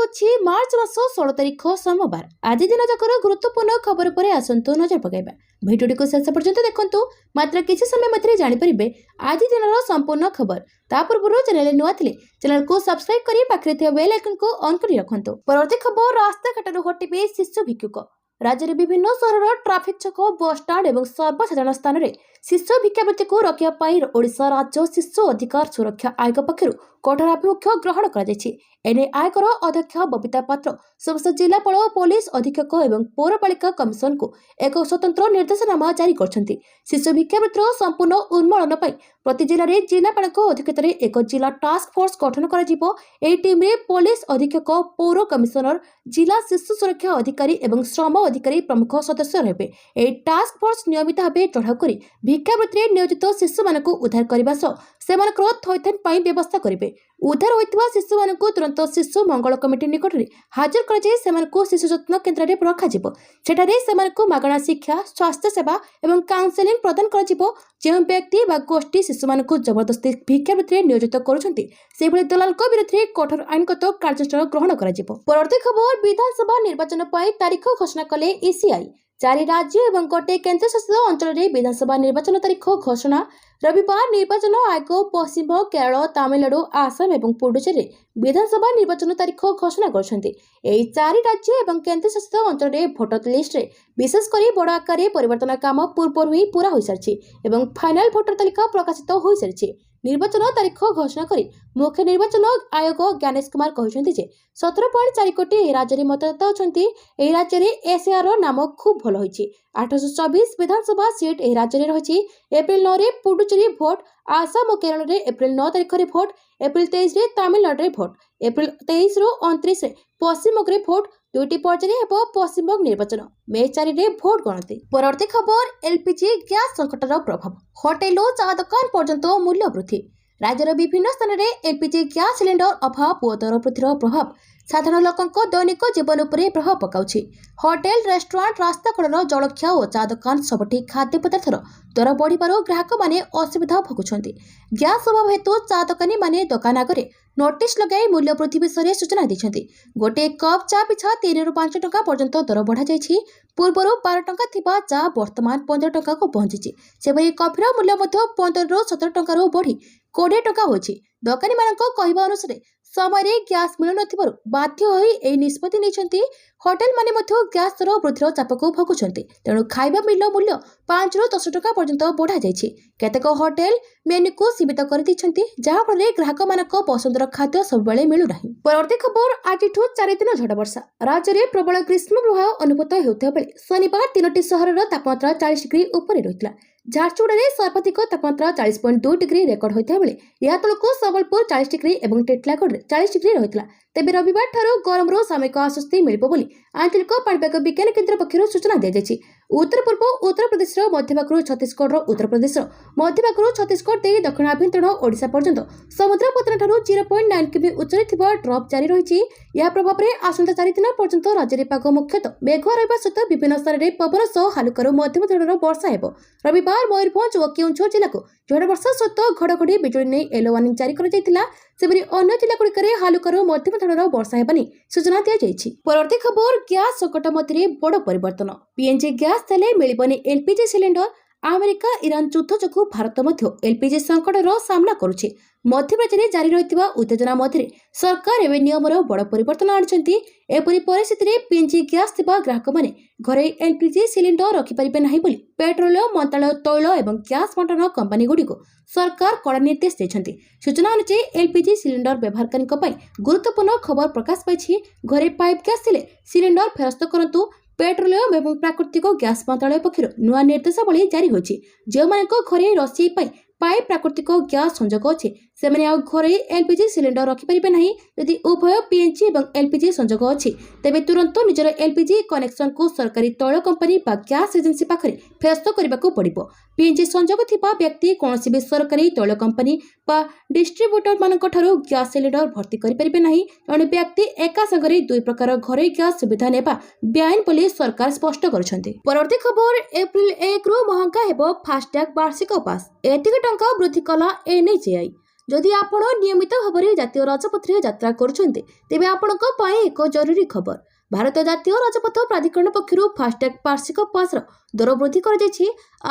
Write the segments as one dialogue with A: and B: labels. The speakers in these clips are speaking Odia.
A: ହେଉଛି ମାର୍ଚ୍ଚ ମାସ 16 ତାରିଖ ସୋମବାର। ଆଜି ଦିନ ଯାକର ଗୁରୁତ୍ୱପୂର୍ଣ୍ଣ ଖବର ଉପରେ ଆସନ୍ତୁ ନଜର ପକାଇବା। ଭିଡ଼ିଓଟିକୁ ଶେଷ ପର୍ଯ୍ୟନ୍ତ ଦେଖନ୍ତୁ। ମାତ୍ର କିଛି ସମୟ ମଧ୍ୟରେ ଜାଣିପାରିବେ ଆଜି ଦିନର ସମ୍ପୂର୍ଣ୍ଣ ଖବର। ତା ପୂର୍ବରୁ ଚ୍ୟାନେଲରେ ନୂଆ ଥିଲେ ଚ୍ୟାନେଲକୁ ସବସ୍କ୍ରାଇବ୍ କରି ପାଖରେ ଥିବା ବେଲ୍ ଆଇକନକୁ ଅନ୍ କରି ରଖନ୍ତୁ। ପରବର୍ତ୍ତୀ ଖବର, ରାସ୍ତାଘାଟରୁ ହଟିବେ ଶିଶୁ ଭିକ୍ଷୁକ। ରାଜ୍ୟରେ ବିଭିନ୍ନ ସହରର ଟ୍ରାଫିକ୍ ଛକ, ବସଷ୍ଟାଣ୍ଡ ଏବଂ ସର୍ବସାଧାରଣ ସ୍ଥାନରେ ଶିଶୁ ଭିକ୍ଷାବୃତ୍ତିକୁ ରୋକିବା ପାଇଁ ଓଡ଼ିଶା ରାଜ୍ୟ ଶିଶୁ ଅଧିକାର ସୁରକ୍ଷା ଆୟୋଗ ପକ୍ଷରୁ କଠୋର ଆଭିମୁଖ୍ୟ ଗ୍ରହଣ କରାଯାଇଛି। ଏନେଇ ଆୟୋଗର ଅଧ୍ୟକ୍ଷ ବବିତା ପାତ୍ର ସମସ୍ତ ଜିଲ୍ଲାପାଳ, ପୋଲିସ ଅଧୀକ୍ଷକ ଏବଂ ପୌରପାଳିକା କମିଶନଙ୍କୁ ଏକ ସ୍ୱତନ୍ତ୍ର ନିର୍ଦ୍ଦେଶନାମା ଜାରି କରିଛନ୍ତି। ଶିଶୁ ଭିକ୍ଷାବୃତ୍ତିର ସମ୍ପୂର୍ଣ୍ଣ ଉନ୍ମୂଳନ ପାଇଁ ପ୍ରତି ଜିଲ୍ଲାରେ ଜିଲ୍ଲାପାଳଙ୍କ ଅଧ୍ୟକ୍ଷତାରେ ଏକ ଜିଲ୍ଲା ଟାସ୍କ ଫୋର୍ସ ଗଠନ କରାଯିବ। ଏହି ଟିମ୍ରେ ପୋଲିସ ଅଧୀକ୍ଷକ, ପୌର କମିଶନର, ଜିଲ୍ଲା ଶିଶୁ ସୁରକ୍ଷା ଅଧିକାରୀ ଏବଂ ଶ୍ରମ ଅଧିକାରୀ ପ୍ରମୁଖ ସଦସ୍ୟ ରହିବେ। ଏହି ଟାସ୍କ ଫୋର୍ସ ନିୟମିତ ଭାବେ ଚଢ଼ାଉ କରି ଭିକ୍ଷାବୃତ୍ତିରେ ନିୟୋଜିତ ଶିଶୁମାନଙ୍କୁ ଉଦ୍ଧାର କରିବା ସହ ସେମାନଙ୍କର ଥଇଥାନ ପାଇଁ ବ୍ୟବସ୍ଥା କରିବେ। ଉଦ୍ଧାର ହୋଇଥିବା ଶିଶୁମାନଙ୍କୁ ତୁରନ୍ତ ଶିଶୁ ମଙ୍ଗଳ କମିଟି ନିକଟରେ ହାଜର କରାଯାଇ ସେମାନଙ୍କୁ ଶିଶୁ ଯତ୍ନ କେନ୍ଦ୍ରରେ ରଖାଯିବ। ସେଠାରେ ସେମାନଙ୍କୁ ମାଗଣା ଶିକ୍ଷା, ସ୍ୱାସ୍ଥ୍ୟ ସେବା ଏବଂ କାଉନସେଲିଂ ପ୍ରଦାନ କରାଯିବ। ଯେଉଁ ବ୍ୟକ୍ତି ବା ଗୋଷ୍ଠୀ ଶିଶୁମାନଙ୍କୁ ଜବରଦସ୍ତି ଭିକ୍ଷାବୃତ୍ତିରେ ନିୟୋଜିତ କରୁଛନ୍ତି, ସେଭଳି ଦଲାଲଙ୍କ ବିରୁଦ୍ଧରେ କଠୋର ଆଇନଗତ କାର୍ଯ୍ୟାନୁଷ୍ଠାନ ଗ୍ରହଣ କରାଯିବ। ପରବର୍ତ୍ତୀ ଖବର, ବିଧାନସଭା ନିର୍ବାଚନ ପାଇଁ ତାରିଖ ଘୋଷଣା କଲେ ଇସିଆଇ। ଚାରି ରାଜ୍ୟ ଏବଂ ଗୋଟିଏ କେନ୍ଦ୍ରଶାସିତ ଅଞ୍ଚଳରେ ବିଧାନସଭା ନିର୍ବାଚନ ତାରିଖ ଘୋଷଣା। ରବିବାର ନିର୍ବାଚନ ଆୟୋଗ ପଶ୍ଚିମବଙ୍ଗ, କେରଳ, ତାମିଲନାଡୁ, ଆସାମ ଏବଂ ପୁଡୁଚେରୀରେ ବିଧାନସଭା ନିର୍ବାଚନ ତାରିଖ ଘୋଷଣା କରିଛନ୍ତି। ଏହି ଚାରି ରାଜ୍ୟ ଏବଂ କେନ୍ଦ୍ରଶାସିତ ଅଞ୍ଚଳରେ ଭୋଟର ଲିଷ୍ଟରେ ବିଶେଷ କରି ବଡ଼ ଆକାରରେ ପରିବର୍ତ୍ତନ କାମ ପୂର୍ବରୁ ହିଁ ପୂରା ହୋଇସାରିଛି ଏବଂ ଫାଇନାଲ ଭୋଟର ତାଲିକା ପ୍ରକାଶିତ ହୋଇସାରିଛି। ନିର୍ବାଚନ ତାରିଖ ଘୋଷଣା କରି ମୁଖ୍ୟ ନିର୍ବାଚନ ଆୟୋଗ ଜ୍ଞାନେଶ କୁମାର କହିଛନ୍ତି ଯେ 17.4 କୋଟି ଏହି ରାଜ୍ୟରେ ମତଦାତା ଅଛନ୍ତି। ଏହି ରାଜ୍ୟରେ ଏସ୍ଆଇଆର କାମ ଖୁବ୍ ଭଲ ହୋଇଛି। 824 ବିଧାନସଭା ସିଟ୍ ଏହି ରାଜ୍ୟରେ ରହିଛି। ଏପ୍ରିଲ 9ରେ ପୁଡୁଚେରୀ ଭୋଟ, ଆସାମ ଓ କେରଳରେ ଏପ୍ରିଲ 9 ତାରିଖରେ ଭୋଟ, ଏପ୍ରିଲ 23ରେ ତାମିଲନାଡୁରେ ଭୋଟ, ଏପ୍ରିଲ 23ରୁ 29ରେ ପଶ୍ଚିମବଙ୍ଗରେ ଭୋଟ। ଦୁଇଟି ପର୍ଯ୍ୟାୟରେ ହେବ ପଶ୍ଚିମବଙ୍ଗ ନିର୍ବାଚନ। ମେ 4ରେ ଭୋଟ ଗଣତି। ପରବର୍ତ୍ତୀ ଖବର, ଏଲପିଜି ଗ୍ୟାସ୍ ସଙ୍କଟର ପ୍ରଭାବ, ହୋଟେଲ ଓ ଚା ଦୋକାନ ପର୍ଯ୍ୟନ୍ତ ମୂଲ୍ୟ ବୃଦ୍ଧି। ରାଜ୍ୟର ବିଭିନ୍ନ ସ୍ଥାନରେ ଏଲପିଜି ଗ୍ୟାସ୍ ସିଲିଣ୍ଡର ଅଭାବ ଓ ଦର ବୃଦ୍ଧିର ପ୍ରଭାବ ସାଧାରଣ ଲୋକଙ୍କ ଦୈନିକ ଜୀବନ ଉପରେ ପ୍ରଭାବ ପକାଉଛି। ହୋଟେଲ, ରେଷ୍ଟୁରାଣ୍ଟ, ରାସ୍ତାକଡ଼ର ଜଳଖିଆ ଓ ଚା ଦୋକାନ ସବୁଠି ଖାଦ୍ୟ ପଦାର୍ଥର ଦର ବଢ଼ିବାରୁ ଗ୍ରାହକମାନେ ଅସୁବିଧା ଭୋଗୁଛନ୍ତି। ଗ୍ୟାସ୍ ଅଭାବ ହେତୁ ଚା ଦୋକାନୀମାନେ ଦୋକାନ ଆଗରେ ନୋଟିସ୍ ଲଗାଇ ମୂଲ୍ୟ ବୃଦ୍ଧି ବିଷୟରେ ସୂଚନା ଦେଇଛନ୍ତି। ଗୋଟିଏ କପ୍ ଚା ପିଛା 3ରୁ 5 ଟଙ୍କା ପର୍ଯ୍ୟନ୍ତ ଦର ବଢ଼ାଯାଇଛି। ପୂର୍ବରୁ 12 ଟଙ୍କା ଥିବା ଚା ବର୍ତ୍ତମାନ 15 ଟଙ୍କାକୁ ପହଞ୍ଚିଛି। ସେପରି କଫିର ମୂଲ୍ୟ ମଧ୍ୟ 15ରୁ 17 ଟଙ୍କାରୁ ବଢ଼ି 20 ଟଙ୍କା ହୋଇଛି। ଦୋକାନୀମାନଙ୍କ କହିବା ଅନୁସାରେ ସମୟରେ ଗ୍ୟାସ୍ ମିଳୁନଥିବାରୁ ବାଧ୍ୟ ହୋଇ ଏହି ନିଷ୍ପତ୍ତି ନେଇଛନ୍ତି। ହୋଟେଲମାନେ ମଧ୍ୟ ଗ୍ୟାସ୍ ଦର ବୃଦ୍ଧିର ଚାପକୁ ଭୋଗୁଛନ୍ତି। ତେଣୁ ଖାଇବା ମିଲ୍ର ମୂଲ୍ୟ 5ରୁ 10 ଟଙ୍କା ପର୍ଯ୍ୟନ୍ତ ବଢ଼ାଯାଇଛି। କେତେକ ହୋଟେଲ ମେନ୍ୟୁକୁ ସୀମିତ କରିଦେଇଛନ୍ତି, ଯାହାଫଳରେ ଗ୍ରାହକମାନଙ୍କ ପସନ୍ଦର ଖାଦ୍ୟ ସବୁବେଳେ ମିଳୁନାହିଁ। ପରବର୍ତ୍ତୀ ଖବର, ଆଜିଠୁ 4 ଦିନ ଝଡ଼ ବର୍ଷା। ରାଜ୍ୟରେ ପ୍ରବଳ ଗ୍ରୀଷ୍ମ ପ୍ରବାହ ଅନୁଭୂତ ହେଉଥିବା ବେଳେ ଶନିବାର ତିନୋଟି ସହରର ତାପମାତ୍ରା 40 ଡିଗ୍ରୀ ଉପରେ ରହିଥିଲା। ଝାରସୁଗୁଡ଼ାରେ ସର୍ବାଧିକ ତାପମାତ୍ରା 40.2 ଡିଗ୍ରୀ ରେକର୍ଡ ହୋଇଥିବା ବେଳେ ଏହା ତଳକୁ ସମ୍ବଲପୁର 40 ଡିଗ୍ରୀ ଏବଂ ଟିଟିଲାଗଡ଼ରେ 40 ଡିଗ୍ରୀ ରହିଥିଲା। ତେବେ ରବିବାର ଠାରୁ ଗରମରୁ ସାମୟିକ ଆଶ୍ୱସ୍ତି ମିଳିବ ବୋଲି ଆଞ୍ଚଳିକ ପାଣିପାଗ ବିଜ୍ଞାନ କେନ୍ଦ୍ର ପକ୍ଷରୁ ସୂଚନା ଦିଆଯାଇଛି। ଉତ୍ତର ପୂର୍ବ ଉତ୍ତରପ୍ରଦେଶର ମଧ୍ୟଭାଗରୁ ଛତିଶଗଡ଼ର ଉତ୍ତରପ୍ରଦେଶର ମଧ୍ୟଭାଗରୁ ଛତିଶଗଡ଼ ଦେଇ ଦକ୍ଷିଣ ଆଭ୍ୟନ୍ତରୀଣ ଓଡ଼ିଶା ପର୍ଯ୍ୟନ୍ତ ସମୁଦ୍ର ପତ୍ତନଠାରୁ 0.9 କିମି ଉଚ୍ଚରେ ଥିବା ଟ୍ରପ୍ ଜାରି ରହିଛି। ଏହା ପ୍ରଭାବରେ ଆସନ୍ତା 4 ଦିନ ପର୍ଯ୍ୟନ୍ତ ରାଜ୍ୟରେ ପାଗ ମୁଖ୍ୟତଃ ମେଘୁଆ ରହିବା ସହିତ ବିଭିନ୍ନ ସ୍ଥାନରେ ପବନ ସହ ହାଲୁକାରୁ ମଧ୍ୟମ ଧରଣର ବର୍ଷା ହେବ। ରବିବାର ମୟୂରଭଞ୍ଜ ଓ କେଉଁଝର ଜିଲ୍ଲାକୁ ଝଡ଼ ବର୍ଷା ସହିତ ଘଡ଼ଘଡ଼ି ବିଜୁଳି ନେଇ ୟେଲୋ ୱାର୍ଣ୍ଣିଂ ଜାରି କରାଯାଇଥିଲା। ସେପରି ଅନ୍ୟ ଜିଲ୍ଲାଗୁଡ଼ିକରେ ହାଲୁକାରୁ ମଧ୍ୟମ ଧରଣର ବର୍ଷା ହେବା ନେଇ ସୂଚନା ଦିଆଯାଇଛି। ପରବର୍ତ୍ତୀ ଖବର, ଗ୍ୟାସ୍ ସଙ୍କଟ ମଧ୍ୟରେ ବଡ଼ ପରିବର୍ତ୍ତନ। ପିଏନଜି ଗ୍ୟାସ୍ ଦେଲେ ମିଳିବନି ଏଲପିଜି ସିଲିଣ୍ଡର। ଆମେରିକା ଇରାନ ଯୁଦ୍ଧ ଯୋଗୁଁ ଭାରତ ମଧ୍ୟ ଏଲପିଜି ସଙ୍କଟର ସାମ୍ନା କରୁଛି। ମଧ୍ୟପ୍ରାଚ୍ୟରେ ଜାରି ରହିଥିବା ଉତ୍ତେଜନା ମଧ୍ୟରେ ସରକାର ଏବେ ନିୟମର ବଡ଼ ପରିବର୍ତ୍ତନ ଆଣିଛନ୍ତି। ଏପରି ପରିସ୍ଥିତିରେ ପିଏନଜି ଗ୍ୟାସ୍ ଥିବା ଗ୍ରାହକମାନେ ଘରେ ଏଲପିଜି ସିଲିଣ୍ଡର ରଖିପାରିବେ ନାହିଁ ବୋଲି ପେଟ୍ରୋଲିୟମ ମନ୍ତ୍ରାଳୟ ତୈଳ ଏବଂ ଗ୍ୟାସ୍ ବଣ୍ଟନ କମ୍ପାନୀଗୁଡ଼ିକୁ ସରକାର କଡ଼ା ନିର୍ଦ୍ଦେଶ ଦେଇଛନ୍ତି। ସୂଚନା ଅନୁଯାୟୀ, ଏଲପିଜି ସିଲିଣ୍ଡର ବ୍ୟବହାରକାରୀଙ୍କ ପାଇଁ ଗୁରୁତ୍ୱପୂର୍ଣ୍ଣ ଖବର ପ୍ରକାଶ ପାଇଛି। ଘରେ ପାଇପ୍ ଗ୍ୟାସ୍ ଥିଲେ ସିଲିଣ୍ଡର ଫେରସ୍ତ କରନ୍ତୁ। ପେଟ୍ରୋଲିୟମ ଏବଂ ପ୍ରାକୃତିକ ଗ୍ୟାସ୍ ମନ୍ତ୍ରାଳୟ ପକ୍ଷରୁ ନୂଆ ନିର୍ଦ୍ଦେଶାବଳୀ ଜାରି ହୋଇଛି। ଯେଉଁମାନଙ୍କ ଘରେ ରୋଷେଇ ପାଇଁ ପାଇପ୍ ପ୍ରାକୃତିକ ଗ୍ୟାସ୍ ସଂଯୋଗ ଅଛି, ସେମାନେ ଆଉ ଘରୋଇ ଏଲପିଜି ସିଲିଣ୍ଡର ରଖିପାରିବେ ନାହିଁ। ଯଦି ଉଭୟ ପିଏନଜି ଏବଂ ଏଲପିଜି ସଂଯୋଗ ଅଛି, ତେବେ ତୁରନ୍ତ ନିଜର ଏଲପିଜି କନେକ୍ସନକୁ ସରକାରୀ ତୈଳ କମ୍ପାନୀ ବା ଗ୍ୟାସ୍ ଏଜେନ୍ସି ପାଖରେ ଫେରସ୍ତ କରିବାକୁ ପଡ଼ିବ। ପିଏନଜି ସଂଯୋଗ ଥିବା ବ୍ୟକ୍ତି କୌଣସି ବି ସରକାରୀ ତୈଳ କମ୍ପାନୀ ବା ଡିଷ୍ଟ୍ରିବ୍ୟୁଟରମାନଙ୍କ ଠାରୁ ଗ୍ୟାସ୍ ସିଲିଣ୍ଡର ଭର୍ତ୍ତି କରିପାରିବେ ନାହିଁ। ଜଣେ ବ୍ୟକ୍ତି ଏକା ସାଙ୍ଗରେ ଦୁଇ ପ୍ରକାର ଘରୋଇ ଗ୍ୟାସ୍ ସୁବିଧା ନେବା ବେଆଇନ ବୋଲି ସରକାର ସ୍ପଷ୍ଟ କରିଛନ୍ତି। ପରବର୍ତ୍ତୀ ଖବର, ଏପ୍ରିଲ 1ରୁ ମହଙ୍ଗା ହେବ ଫାସ୍ଟ୍ୟାଗ୍ ବାର୍ଷିକ ପାସ୍। ଏତିକି ଟଙ୍କା ବୃଦ୍ଧି କଲା ଏନ୍ଏଚଏଆଇ। ଯଦି ଆପଣ ନିୟମିତ ଭାବରେ ଜାତୀୟ ରାଜପଥରେ ଯାତ୍ରା କରୁଛନ୍ତି, ତେବେ ଆପଣଙ୍କ ପାଇଁ ଏକ ଜରୁରୀ ଖବର। ଭାରତୀୟ ଜାତୀୟ ରାଜପଥ ପ୍ରାଧିକରଣ ପକ୍ଷରୁ ଫାସ୍ଟ୍ୟାଗ୍ ବାର୍ଷିକ ପାସ୍ର ଦର ବୃଦ୍ଧି କରାଯାଇଛି।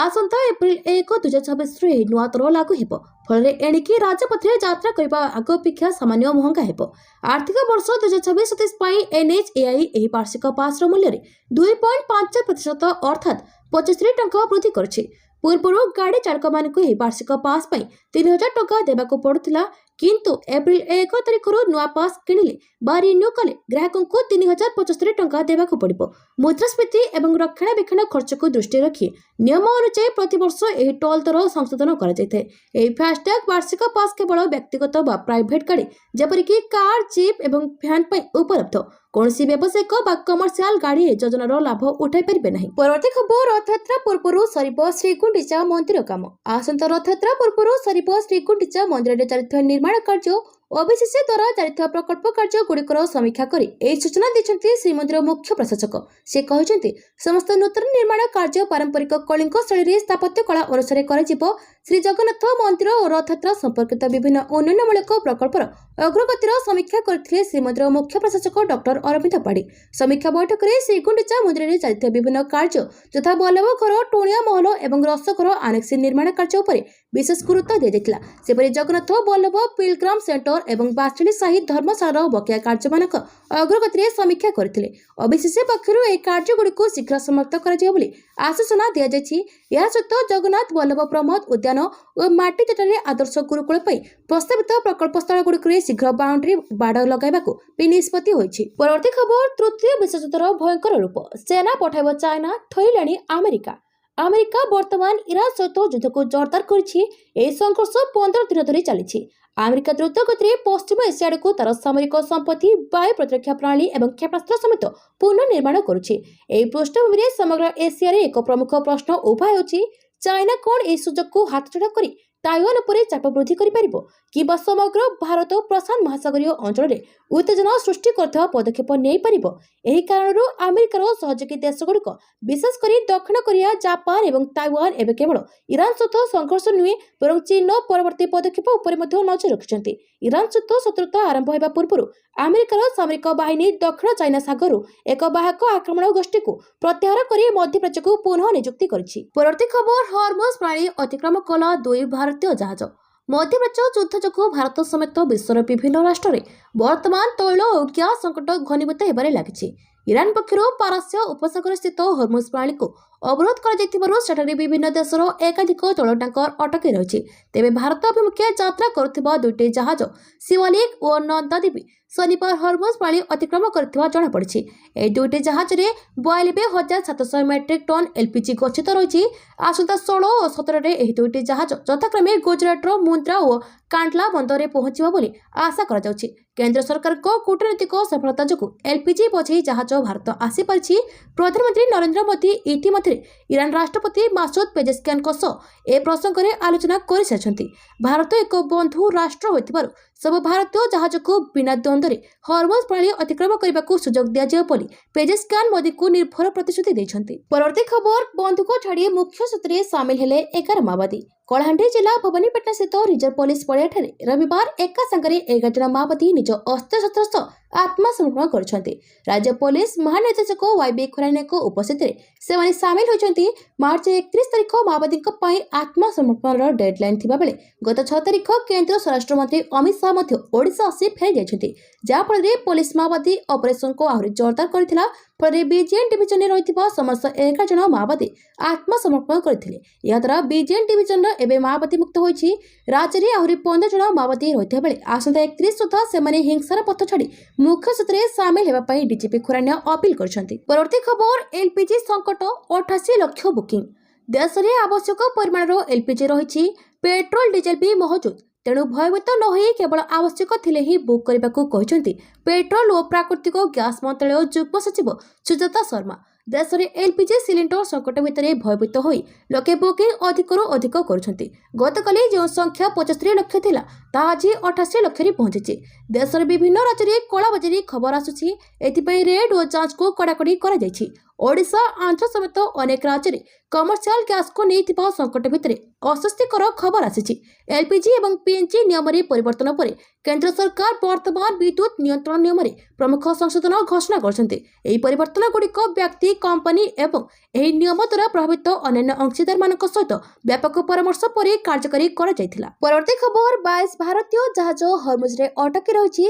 A: ଆସନ୍ତା ଏପ୍ରିଲ 1, 2026ରୁ ଏହି ନୂଆ ଦର ଲାଗୁ ହେବ। ଫଳରେ ଏଣିକି ରାଜପଥରେ ଯାତ୍ରା କରିବା ଆଗ ଅପେକ୍ଷା ସାମାନ୍ୟ ମହଙ୍ଗା ହେବ। ଆର୍ଥିକ ବର୍ଷ 2026-27 ପାଇଁ ଏନ୍ଏଚ୍ଏଆଇ ଏହି ବାର୍ଷିକ ପାସ୍ର ମୂଲ୍ୟରେ 2.5%, ଅର୍ଥାତ୍ 75 ଟଙ୍କା ବୃଦ୍ଧି କରିଛି। ପୂର୍ବରୁ ଗାଡ଼ି ଚାଳକମାନଙ୍କୁ ଏହି ବାର୍ଷିକ ପାସ୍ ପାଇଁ 3000 ଟଙ୍କା ଦେବାକୁ ପଡୁଥିଲା। କିନ୍ତୁ ଏପ୍ରିଲ 1 ତାରିଖରୁ ନୂଆ ପାସ୍ କିଣିଲେ ବା ରିନ୍ୟୁ କଲେ ଗ୍ରାହକଙ୍କୁ 3075 ଟଙ୍କା ଦେବାକୁ ପଡ଼ିବ। ମୁଦ୍ରାସ୍ଫୀତି ଏବଂ ରକ୍ଷଣାବେକ୍ଷଣ ଖର୍ଚ୍ଚକୁ ଦୃଷ୍ଟିରେ ରଖି ନିୟମ ଅନୁଯାୟୀ ପ୍ରତିବର୍ଷ ଏହି ଟୋଲ୍ ଦର ସଂଶୋଧନ କରାଯାଇଥାଏ। ଏହି ଫାସ୍ଟ୍ୟାଗ୍ ବାର୍ଷିକ ପାସ୍ କେବଳ ବ୍ୟକ୍ତିଗତ ବା ପ୍ରାଇଭେଟ୍ ଗାଡ଼ି, ଯେପରିକି କାର୍, ଜିପ୍ ଏବଂ ଭ୍ୟାନ୍ ପାଇଁ ଉପଲବ୍ଧ। କୌଣସି ବ୍ୟବସାୟିକ ବା କମର୍ସିଆଲ ଗାଡ଼ି ଏହି ଯୋଜନାର ଲାଭ ଉଠାଇ ପାରିବେ ନାହିଁ। ପରବର୍ତ୍ତୀ ଖବର, ରଥଯାତ୍ରା ପୂର୍ବରୁ ସରିବ ଶ୍ରୀଗୁଣ୍ଡିଚା ମନ୍ଦିର କାମ। ଆସନ୍ତା ରଥଯାତ୍ରା ପୂର୍ବରୁ ସରିବ ଶ୍ରୀଗୁଣ୍ଡିଚା ମନ୍ଦିରରେ ଚାଲିଥିବା ନିର୍ମାଣ କାର୍ଯ୍ୟ। ଓବିସିସି ଦ୍ୱାରା ଚାଲିଥିବା ପ୍ରକଳ୍ପ କାର୍ଯ୍ୟ ଗୁଡ଼ିକର ସମୀକ୍ଷା କରି ଏହି ସୂଚନା ଦେଇଛନ୍ତି ଶ୍ରୀମନ୍ଦିର ମୁଖ୍ୟ ପ୍ରଶାସକ। ସେ କହିଛନ୍ତି, ସମସ୍ତ ନୂତନ ନିର୍ମାଣ କାର୍ଯ୍ୟ ପାରମ୍ପରିକ କଳିଙ୍ଗ ଶୈଳୀରେ ସ୍ଥାପତ୍ୟ କଳା ଅନୁସାରେ କରାଯିବ। ଶ୍ରୀ ଜଗନ୍ନାଥ ମନ୍ଦିର ଓ ରଥଯାତ୍ରା ସମ୍ପର୍କିତ ବିଭିନ୍ନ ଉନ୍ନୟନମୂଳକ ପ୍ରକଳ୍ପର ଅଗ୍ରଗତିର ସମୀକ୍ଷା କରିଥିଲେ ଶ୍ରୀମନ୍ଦିର ମୁଖ୍ୟ ପ୍ରଶାସକ ଡକ୍ଟର ଅରବିନ୍ଦ ପାଢ଼ୀ। ସମୀକ୍ଷା ବୈଠକରେ ଶ୍ରୀଗୁଣ୍ଡିଚା ମନ୍ଦିରରେ ଚାଲିଥିବା ବିଭିନ୍ନ କାର୍ଯ୍ୟ ଯଥା ବଲ୍ଲଭ ଘର, ଟୁଣିଆ ମହଲ ଏବଂ ରସଘର ଆନେକ୍ସ ନିର୍ମାଣ କାର୍ଯ୍ୟ ଉପରେ ବିଶେଷ ଗୁରୁତ୍ୱ ଦିଆଯାଇଥିଲା। ସେପରି ଜଗନ୍ନାଥ ବଲ୍ଲଭ ପିଲଗ୍ରାମ ସେଣ୍ଟର ଏବଂ ବାସିଣୀ ସାହି ଧର୍ମଶାଳାର ବକେୟା କାର୍ଯ୍ୟମାନଙ୍କ ଅଗ୍ରଗତିରେ ସମୀକ୍ଷା କରିଥିଲେ। ଓବିସିସି ପକ୍ଷରୁ ଏହି କାର୍ଯ୍ୟଗୁଡ଼ିକୁ ଶୀଘ୍ର ସମାପ୍ତ କରାଯିବ ବୋଲି ଆଶ୍ୱାସନା ଦିଆଯାଇଛି। ଏହା ସହିତ ଜଗନ୍ନାଥ ବଲ୍ଲଭ ପ୍ରମୋଦ ଉଦ୍ୟାନ ଓ ମାଟିତୋଟାରେ ଆଦର୍ଶ ଗୁରୁକୁଳ ପାଇଁ ପ୍ରସ୍ତାବିତ ପ୍ରକଳ୍ପ ସ୍ଥଳଗୁଡ଼ିକରେ ଶୀଘ୍ର ବାଉଣ୍ଡ୍ରି ବାଡ଼ ଲଗାଇବାକୁ ବି ନିଷ୍ପତ୍ତି ହୋଇଛି। ପରବର୍ତ୍ତୀ ଖବର, ତୃତୀୟ ବିଶ୍ୱଯୁଦ୍ଧର ଭୟଙ୍କର ରୂପ, ସେନା ପଠାଇବ ଚାଇନା, ଥରିଲାଣି ଆମେରିକା। ଆମେରିକା ବର୍ତ୍ତମାନ ଇରାନ ସହିତ ଯୁଦ୍ଧକୁ ଜୋରଦାର କରିଛି। ଏହି ସଂଘର୍ଷ 15 ଦିନ ଧରି ଚାଲିଛି। ଆମେରିକା ଦ୍ରୁତ ଗତିରେ ପଶ୍ଚିମ ଏସିଆ ଆଡ଼କୁ ତାର ସାମରିକ ସମ୍ପତ୍ତି, ବାୟୁ ପ୍ରତିରକ୍ଷା ପ୍ରଣାଳୀ ଏବଂ କ୍ଷେପଣାସ୍ତ୍ର ସମେତ ପୁନଃନିର୍ମାଣ କରୁଛି। ଏହି ପୃଷ୍ଠଭୂମିରେ ସମଗ୍ର ଏସିଆରେ ଏକ ପ୍ରମୁଖ ପ୍ରଶ୍ନ ଉଭା ହେଉଛି, ଚାଇନା କ'ଣ ଏହି ସୁଯୋଗକୁ ହାତଛଡ଼ା କରି ତାଇୱାନ ଉପରେ ଚାପ ବୃଦ୍ଧି କରିପାରିବ କିମ୍ବା ସମଗ୍ର ଭାରତ ପ୍ରଶାନ୍ତ ମହାସାଗରୀୟ ଅଞ୍ଚଳରେ ଉତ୍ତେଜନା ସୃଷ୍ଟି କରୁଥିବା ପଦକ୍ଷେପ ନେଇପାରିବ? ଏହି କାରଣରୁ ଆମେରିକାର ସହଯୋଗୀ ଦେଶଗୁଡ଼ିକ, ବିଶେଷ କରି ଦକ୍ଷିଣ କୋରିଆ, ଜାପାନ ଏବଂ ତାଇୱାନ, ଏବେ କେବଳ ଇରାନ ସହିତ ସଂଘର୍ଷ ନୁହେଁ, ବରଂ ଚୀନର ପରବର୍ତ୍ତୀ ପଦକ୍ଷେପ ଉପରେ ମଧ୍ୟ ନଜର ରଖିଛନ୍ତି। ଇରାନ ସହିତ ଶତ୍ରୁତା ଆରମ୍ଭ ହେବା ପୂର୍ବରୁ ଆମେରିକାର ସାମରିକ ବାହିନୀ ଦକ୍ଷିଣ ଚାଇନା ସାଗରରୁ ଏକ ବାହକ ଆକ୍ରମଣ ଗୋଷ୍ଠୀକୁ ପ୍ରତ୍ୟାହାର କରି ମଧ୍ୟପ୍ରାଚ୍ୟକୁ ପୁନଃ ନିଯୁକ୍ତି କରିଛି। ପରବର୍ତ୍ତୀ ଖବର, ହରମୁଜ ପ୍ରଣାଳୀ ଅତିକ୍ରମ କଲା ଦୁଇ ଭାରତୀୟ ଜାହାଜ। ମଧ୍ୟପ୍ରାଚ୍ୟ ଯୁଦ୍ଧ ଯୋଗୁଁ ଭାରତ ସମେତ ବିଶ୍ୱର ବିଭିନ୍ନ ରାଷ୍ଟ୍ରରେ ବର୍ତ୍ତମାନ ତୈଳ ଓ ଗ୍ୟାସ୍ ସଙ୍କଟ ଘନୀଭୂତ ହେବାରେ ଲାଗିଛି। ଇରାନ ପକ୍ଷରୁ ପାରସ୍ୟ ଉପସାଗର ସ୍ଥିତ ହରମୁଜ ପ୍ରଣାଳୀକୁ ଅବରୋଧ କରାଯାଇଥିବାରୁ ସେଠାରେ ବିଭିନ୍ନ ଦେଶର ଏକାଧିକ ତୈଳ ଟ୍ୟାଙ୍କର ଅଟକି ରହିଛି। ତେବେ ଭାରତ ଅଭିମୁଖେ ଯାତ୍ରା କରୁଥିବା ଦୁଇଟି ଜାହାଜ ଶିୱାଲିକ ଓ ନନ୍ଦାଦେବୀ ଶନିବାର ହରମୁଜ ପ୍ରଣାଳୀ ଅତିକ୍ରମ କରିଥିବା ଜଣାପଡ଼ିଛି। ଏହି ଦୁଇଟି ଜାହାଜରେ 92,700 ମେଟ୍ରିକ୍ ଟନ୍ ଏଲ୍ପିଜି ଗଚ୍ଛିତ ରହିଛି। ଆସନ୍ତା 16 ଓ 17ରେ ଏହି ଦୁଇଟି ଜାହାଜ ଯଥାକ୍ରମେ ଗୁଜରାଟର ମୁନ୍ଦ୍ରା ଓ କାଣ୍ଡଲା ବନ୍ଦରରେ ପହଞ୍ଚିବ ବୋଲି ଆଶା କରାଯାଉଛି। କେନ୍ଦ୍ର ସରକାରଙ୍କ କୂଟନୈତିକ ସଫଳତା ଯୋଗୁଁ ଏଲ୍ପିଜି ବୋଝେଇ ଜାହାଜ ଭାରତ ଆସିପାରିଛି। ପ୍ରଧାନମନ୍ତ୍ରୀ ନରେନ୍ଦ୍ର ମୋଦି ଇତିମଧ୍ୟରେ ଇରାନ ରାଷ୍ଟ୍ରପତି ମାସୁଦ ପେଜେସ୍କିଆନଙ୍କ ସହ ଏ ପ୍ରସଙ୍ଗରେ ଆଲୋଚନା କରିସାରିଛନ୍ତି। ଭାରତ ଏକ ବନ୍ଧୁ ରାଷ୍ଟ୍ର ହୋଇଥିବାରୁ ସବୁ ଭାରତୀୟ ଜାହାଜକୁ ବିନା ଦ୍ୱନ୍ଦ୍ୱରେ ହରମୁଜ ପ୍ରଣାଳୀ ଅତିକ୍ରମ କରିବାକୁ ସୁଯୋଗ ଦିଆଯିବ ବୋଲି ପେଜେସ୍କିଆନ ମୋଦିଙ୍କୁ ନିର୍ଭର ପ୍ରତିଶ୍ରୁତି ଦେଇଛନ୍ତି। ପରବର୍ତ୍ତୀ ଖବର, ବନ୍ଧୁକ ଛାଡ଼ି ମୁଖ୍ୟ ସ୍ରୋତରେ ସାମିଲ ହେଲେ 11 ମାଓବାଦୀ। କଳାହାଣ୍ଡି ଜିଲ୍ଲା ଭବାନୀପାଟଣା ସ୍ଥିତ ରିଜର୍ଭ ପୋଲିସ ପଡ଼ିଆଠାରେ ରବିବାର ଏକା ସାଙ୍ଗରେ 11 ଜଣ ମାଓବାଦୀ ନିଜ ଅସ୍ତ୍ରଶସ୍ତ୍ର ସହ ଆତ୍ମସମର୍ପଣ କରିଛନ୍ତି। ରାଜ୍ୟ ପୋଲିସ ମହାନିର୍ଦ୍ଦେଶକ ୱାଇବି ଖୁରାନିଆଙ୍କ ଉପସ୍ଥିତିରେ ସେମାନେ ସାମିଲ ହୋଇଛନ୍ତି। ମାର୍ଚ୍ଚ 31 ତାରିଖ ମାଓବାଦୀଙ୍କ ପାଇଁ ଆତ୍ମସମର୍ପଣର ଡେଡଲାଇନ୍ ଥିବାବେଳେ ଗତ 6 ତାରିଖ କେନ୍ଦ୍ର ସ୍ୱରାଷ୍ଟ୍ରମନ୍ତ୍ରୀ ଅମିତ ଶାହା ମଧ୍ୟ ଓଡ଼ିଶା ଆସି ଫେରିଯାଇଛନ୍ତି, ଯାହାଫଳରେ ପୋଲିସ ମାଓବାଦୀ ଅପରେସନକୁ ଆହୁରି ଜୋରଦାର କରିଥିଲା। ଫଳରେ ବିଜିଏନ୍ ଡିଭିଜନରେ ରହିଥିବା ସମସ୍ତ 11 ଜଣ ମାଓବାଦୀ ଆତ୍ମସମର୍ପଣ କରିଥିଲେ। ଏହାଦ୍ୱାରା ବିଜିଏନ୍ ଡିଭିଜନର ଏବେ ମାଓବାଦୀ ମୁକ୍ତ ହୋଇଛି। ରାଜ୍ୟରେ ଆହୁରି 15 ଜଣ ମାଓବାଦୀ ରହିଥିବା ବେଳେ ଆସନ୍ତା 31 ସୁଦ୍ଧା ସେମାନେ ହିଂସାର ପଥ ଛାଡ଼ି ମୁଖ୍ୟ ସ୍ରୋତରେ ସାମିଲ ହେବା ପାଇଁ ଡିଜିପି ଖୁରାନିଆ ଅପିଲ କରିଛନ୍ତି। ପରବର୍ତ୍ତୀ ଖବର, ଏଲ୍ପିଜି ସଙ୍କଟ, 88 ଲକ୍ଷ ବୁକିଂ। ଦେଶରେ ଆବଶ୍ୟକ ପରିମାଣର ଏଲ୍ପିଜି ରହିଛି। ପେଟ୍ରୋଲ, ଡିଜେଲ ବି ମହଜୁଦ। ତେଣୁ ଭୟଭୀତ ନ ହୋଇ କେବଳ ଆବଶ୍ୟକ ଥିଲେ ହିଁ ବୁକ୍ କରିବାକୁ କହିଛନ୍ତି ପେଟ୍ରୋଲ ଓ ପ୍ରାକୃତିକ ଗ୍ୟାସ୍ ମନ୍ତ୍ରାଳୟ ଯୁଗ୍ମ ସଚିବ ସୁଜାତା ଶର୍ମା। ଦେଶରେ ଏଲ୍ପିଜି ସିଲିଣ୍ଡର ସଙ୍କଟ ଭିତରେ ଭୟଭୀତ ହୋଇ ଲୋକେ ବୁକିଂ ଅଧିକରୁ ଅଧିକ କରୁଛନ୍ତି। ଗତକାଲି ଯେଉଁ ସଂଖ୍ୟା 75 ଲକ୍ଷ ଥିଲା, ତାହା ଆଜି 88 ଲକ୍ଷରେ ପହଞ୍ଚିଛି। ଦେଶର ବିଭିନ୍ନ ରାଜ୍ୟରେ କଳାବଜାରୀ ଖବର ଆସୁଛି। ଏଥିପାଇଁ ରେଡ୍ ଓ ଯାଞ୍ଚକୁ କଡ଼ାକଡ଼ି କରାଯାଇଛି। ଓଡ଼ିଶା, ଆନ୍ଧ୍ର ସମେତ ଅନେକ ରାଜ୍ୟରେ କମର୍ସିଆଲ ଗ୍ୟାସକୁ ନେଇଥିବା ସଙ୍କଟ ଭିତରେ ଅସ୍ୱସ୍ତିକର ଖବର ଆସିଛି। ଏଲ୍ପିଜି ଏବଂ ପିଏନ୍ଜି ନିୟମରେ ପରିବର୍ତ୍ତନ ପରେ କେନ୍ଦ୍ର ସରକାର ବର୍ତ୍ତମାନ ବିଦ୍ୟୁତ ନିୟନ୍ତ୍ରଣ ନିୟମରେ ପ୍ରମୁଖ ସଂଶୋଧନ ଘୋଷଣା କରିଛନ୍ତି। ଏହି ପରିବର୍ତ୍ତନଗୁଡ଼ିକ ବ୍ୟକ୍ତି, କମ୍ପାନୀ ଏବଂ ଏହି ନିୟମ ଦ୍ୱାରା ପ୍ରଭାବିତ ଅନ୍ୟାନ୍ୟ ଅଂଶୀଦାରମାନଙ୍କ ସହିତ ବ୍ୟାପକ ପରାମର୍ଶ ପରେ କାର୍ଯ୍ୟକାରୀ କରାଯାଇଥିଲା। ପରବର୍ତ୍ତୀ ଖବର, 22 ଭାରତୀୟ ଜାହାଜ ହରମୁଜରେ ଅଟକି ରହିଛି,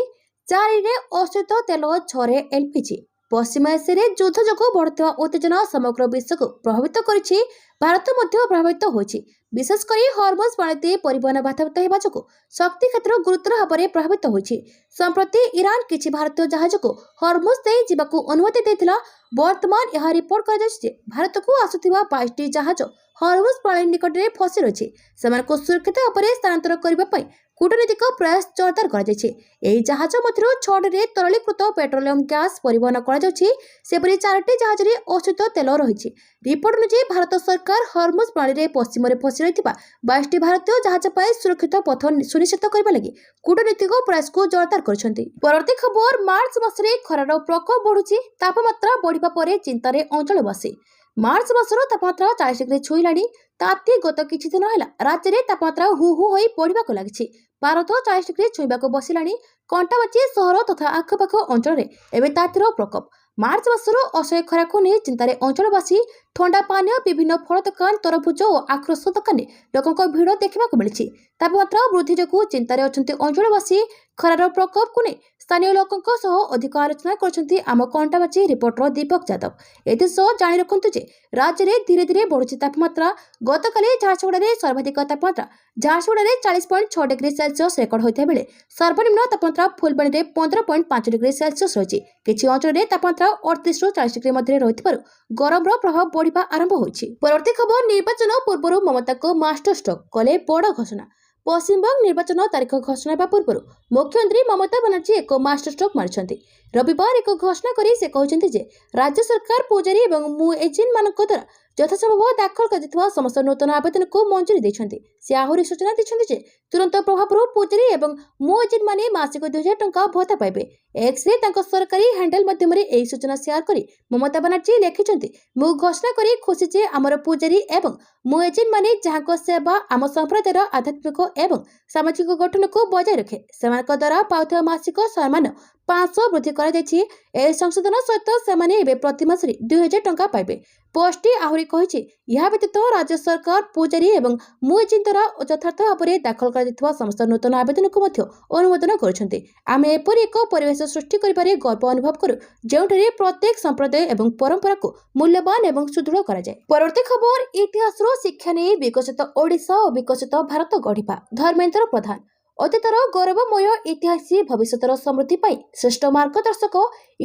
A: ଚାରିରେ ଅଶୋଧିତ ତେଲ, ଛଅରେ ଏଲ୍ପିଜି। ପଶ୍ଚିମ ଏସିଆରେ ଯୁଦ୍ଧ ଯୋଗୁଁ ବଢ଼ୁଥିବା ଉତ୍ତେଜନା ସମଗ୍ର ବିଶ୍ୱକୁ ପ୍ରଭାବିତ କରିଛି। ଭାରତ ମଧ୍ୟ ପ୍ରଭାବିତ ହୋଇଛି। ବିଶେଷ କରି ହରମୁଜ ପ୍ରଣାଳୀ ପରିବହନ ବାଧାପ୍ରାପ୍ତ ହେବା ଯୋଗୁଁ ଶକ୍ତି କ୍ଷେତ୍ର ଗୁରୁତର ଭାବରେ ପ୍ରଭାବିତ ହୋଇଛି। ସମ୍ପ୍ରତି ଇରାନ କିଛି ଭାରତୀୟ ଜାହାଜକୁ ହରମୁଜ ଦେଇ ଯିବାକୁ ଅନୁମତି ଦେଇଥିଲା। ବର୍ତ୍ତମାନ ଏହା ରିପୋର୍ଟ କରାଯାଉଛି ଯେ ଭାରତକୁ ଆସୁଥିବା 22ଟି ଜାହାଜ ହରମୁଜ ପ୍ରଣାଳୀ ନିକଟରେ ଫସି ରହିଛି। ସେମାନଙ୍କୁ ସୁରକ୍ଷିତ ଭାବରେ ସ୍ଥାନାନ୍ତର କରିବା ପାଇଁ କୂଟନୈତିକ ପ୍ରୟାସ ଜୋରଦାର କରାଯାଇଛି। ଏହି ଜାହାଜ ମଧ୍ୟରୁ ଛଅଟିରେ ତରଳୀକୃତ ପେଟ୍ରୋଲିୟମ ଗ୍ୟାସ ପରିବହନ କରାଯାଉଛି। ସେପରି ଚାରୋଟି ଜାହାଜରେ ଅଶୋଧିତ ତେଲ ରହିଛି। ରିପୋର୍ଟ ଅନୁଯାୟୀ, ଭାରତ ସରକାର ହରମୁଜ ପ୍ରଣାଳୀରେ ପଶ୍ଚିମରେ ଫସି ରହିଥିବା 22ଟି ଭାରତୀୟ ଜାହାଜ ପାଇଁ ସୁରକ୍ଷିତ ପଥ ସୁନିଶ୍ଚିତ କରିବା ଲାଗି କୂଟନୈତିକ ପ୍ରୟାସକୁ ଜୋରଦାର କରିଛନ୍ତି। ପରବର୍ତ୍ତୀ ଖବର, ମାର୍ଚ୍ଚ ମାସରେ ଖରାର ପ୍ରକୋପ ବଢୁଛି। ତାପମାତ୍ରା ବଢିବା ପରେ ଚିନ୍ତାରେ ଅଞ୍ଚଳବାସୀ। ମାର୍ଚ୍ଚ ମାସର ତାପମାତ୍ରା 40 ଡିଗ୍ରୀ ଛୁଇଁଲାଣି। ତାତି ଗତ କିଛି ଦିନ ହେଲା ରାଜ୍ୟରେ ତାପମାତ୍ରା ହୁ ହୁ ହୋଇ ବଢିବାକୁ ଲାଗିଛି। ପାରଦ 40 ଡିଗ୍ରୀ ଛୁଇଁବାକୁ ବସିଲାଣି। କଣ୍ଟାବାଞ୍ଜି ସହର ତଥା ଆଖପାଖ ଅଞ୍ଚଳରେ ଏବେ ତାତିର ପ୍ରକୋପ। ମାର୍ଚ୍ଚ ମାସର ଅସହ୍ୟ ଖରାକୁ ନେଇ ଚିନ୍ତାରେ ଅଞ୍ଚଳବାସୀ। ଥଣ୍ଡା ପାନୀୟ, ବିଭିନ୍ନ ଫଳ ଦୋକାନ, ତରଭୁଜ ଓ ଆଖୁରସ ଦୋକାନରେ ଲୋକଙ୍କ ଭିଡ଼ ଦେଖିବାକୁ ମିଳିଛି। ତାପମାତ୍ରା ବୃଦ୍ଧି ଯୋଗୁଁ ଚିନ୍ତାରେ ଅଛନ୍ତି ଅଞ୍ଚଳବାସୀ। ଖରାର ପ୍ରକୋପକୁ ନେଇ ସ୍ଥାନୀୟ ଲୋକଙ୍କ ସହ ଅଧିକ ଆଲୋଚନା କରିଛନ୍ତି ଆମ କଣ୍ଟାବାଞ୍ଜି ରିପୋର୍ଟର ଦୀପକ ଯାଦବ। ଏଥିସହ ଜାଣି ରଖନ୍ତୁ ଯେ ରାଜ୍ୟରେ ଧୀରେ ଧୀରେ ବଢୁଛି ତାପମାତ୍ରା। ଗତକାଲି ଝାରସୁଗୁଡ଼ାରେ ସର୍ବାଧିକ ତାପମାତ୍ରା ଝାରସୁଗୁଡ଼ାରେ 40.6 ଡିଗ୍ରୀ ସେଲସିୟସ ରେକର୍ଡ ହୋଇଥିବା ବେଳେ ସର୍ବନିମ୍ନ ତାପମାତ୍ରା ଫୁଲବାଣୀରେ 15.5 ଡିଗ୍ରୀ ସେଲସିୟସ ରହିଛି। କିଛି ଅଞ୍ଚଳରେ ତାପମାତ୍ରା 38ରୁ 40 ଡିଗ୍ରୀ ମଧ୍ୟରେ ରହିଥିବାରୁ ଗରମର ପ୍ରଭାବ ବଢ଼ିବା ଆରମ୍ଭ ହୋଇଛି। ପରବର୍ତ୍ତୀ ଖବର, ନିର୍ବାଚନ ପୂର୍ବରୁ ମମତାଙ୍କ ମାଷ୍ଟର ଷ୍ଟ୍ରୋକ୍, କଲେ ବଡ଼ ଘୋଷଣା। ପଶ୍ଚିମବଙ୍ଗ ନିର୍ବାଚନ ତାରିଖ ଘୋଷଣା ହେବା ପୂର୍ବରୁ ମୁଖ୍ୟମନ୍ତ୍ରୀ ମମତା ବାନାର୍ଜୀ ଏକ ମାଷ୍ଟର ଷ୍ଟ୍ରୋକ୍ ମାରିଛନ୍ତି। ରବିବାର ଏକ ଘୋଷଣା କରି ସେ କହିଛନ୍ତି ଯେ ରାଜ୍ୟ ସରକାର ପୂଜାରୀ ଏବଂ ମୁଏଜିନ୍ମାନଙ୍କ ଦ୍ୱାରା ଯଥାସମ୍ଭବ ଦାଖଲ କରାଯାଇଥିବା ସମସ୍ତ ନୂତନ ଆବେଦନକୁ ମଞ୍ଜୁରୀ ଦେଇଛନ୍ତି। ସେ ଆହୁରି ସୂଚନା ଦେଇଛନ୍ତି ଯେ ତୁରନ୍ତ ପ୍ରଭାବରୁ ପୂଜାରୀ ଏବଂ ମୁଏଜିନ୍ମାନେ ମାସିକ 2000 ଟଙ୍କା ଭତ୍ତା ପାଇବେ। ଏକ୍ସରେ ତାଙ୍କ ସରକାରୀ ହ୍ୟାଣ୍ଡେଲ ମାଧ୍ୟମରେ ଏହି ସୂଚନା ସେୟାର କରି ମମତା ବାନାର୍ଜୀ ଲେଖିଛନ୍ତି, "ମୁଁ ଘୋଷଣା କରି ଖୁସି ଯେ ଆମର ପୂଜାରୀ ଏବଂ ମୁଏଜିନ୍ମାନେ, ଯାହାଙ୍କ ସେବା ଆମ ସମ୍ପ୍ରଦାୟର ଆଧ୍ୟାତ୍ମିକ ଏବଂ ସାମାଜିକ ଗଠନକୁ ବଜାୟ ରଖେ, ସେମାନଙ୍କ ଦ୍ୱାରା ପାଉଥିବା ମାସିକ ସମ୍ମାନ 500 ବୃଦ୍ଧି କରାଯାଇଛି। ଏହି ସଂଶୋଧନ ସହିତ ସେମାନେ ଏବେ ପ୍ରତି ମାସରେ 2000 ଟଙ୍କା ପାଇବେ।" ପୋଷ୍ଟଟି ଆହୁରି କହିଛି, ଏହା ବ୍ୟତୀତ ରାଜ୍ୟ ସରକାର ପୂଜାରୀ ଏବଂ ମୁଏଜିନ୍ ଦ୍ୱାରା ଯଥାର୍ଥ ଭାବରେ ଦାଖଲ କରାଯାଇଥିବା ସମସ୍ତ ନୂତନ ଆବେଦନକୁ ମଧ୍ୟ ଅନୁମୋଦନ କରିଛନ୍ତି। ଆମେ ଏପରି ଏକ ପରିବେଶ ସୃଷ୍ଟି କରିବାରେ ଗର୍ବ ଅନୁଭବ କରୁ, ଯେଉଁଠାରେ ପ୍ରତ୍ୟେକ ସମ୍ପ୍ରଦାୟ ଏବଂ ପରମ୍ପରାକୁ ମୂଲ୍ୟବାନ ଏବଂ ସୁଦୃଢ଼ କରାଯାଏ। ପରବର୍ତ୍ତୀ ଖବର, ଇତିହାସରୁ ଶିକ୍ଷା ନେଇ ବିକଶିତ ଓଡ଼ିଶା ଓ ବିକଶିତ ଭାରତ ଗଢ଼ିବା, ଧର୍ମେନ୍ଦ୍ର ପ୍ରଧାନ। ଅତୀତର ଗୌରବମୟ ଇତିହାସ ଭବିଷ୍ୟତର ସମୃଦ୍ଧି ପାଇଁ ଶ୍ରେଷ୍ଠ ମାର୍ଗଦର୍ଶକ।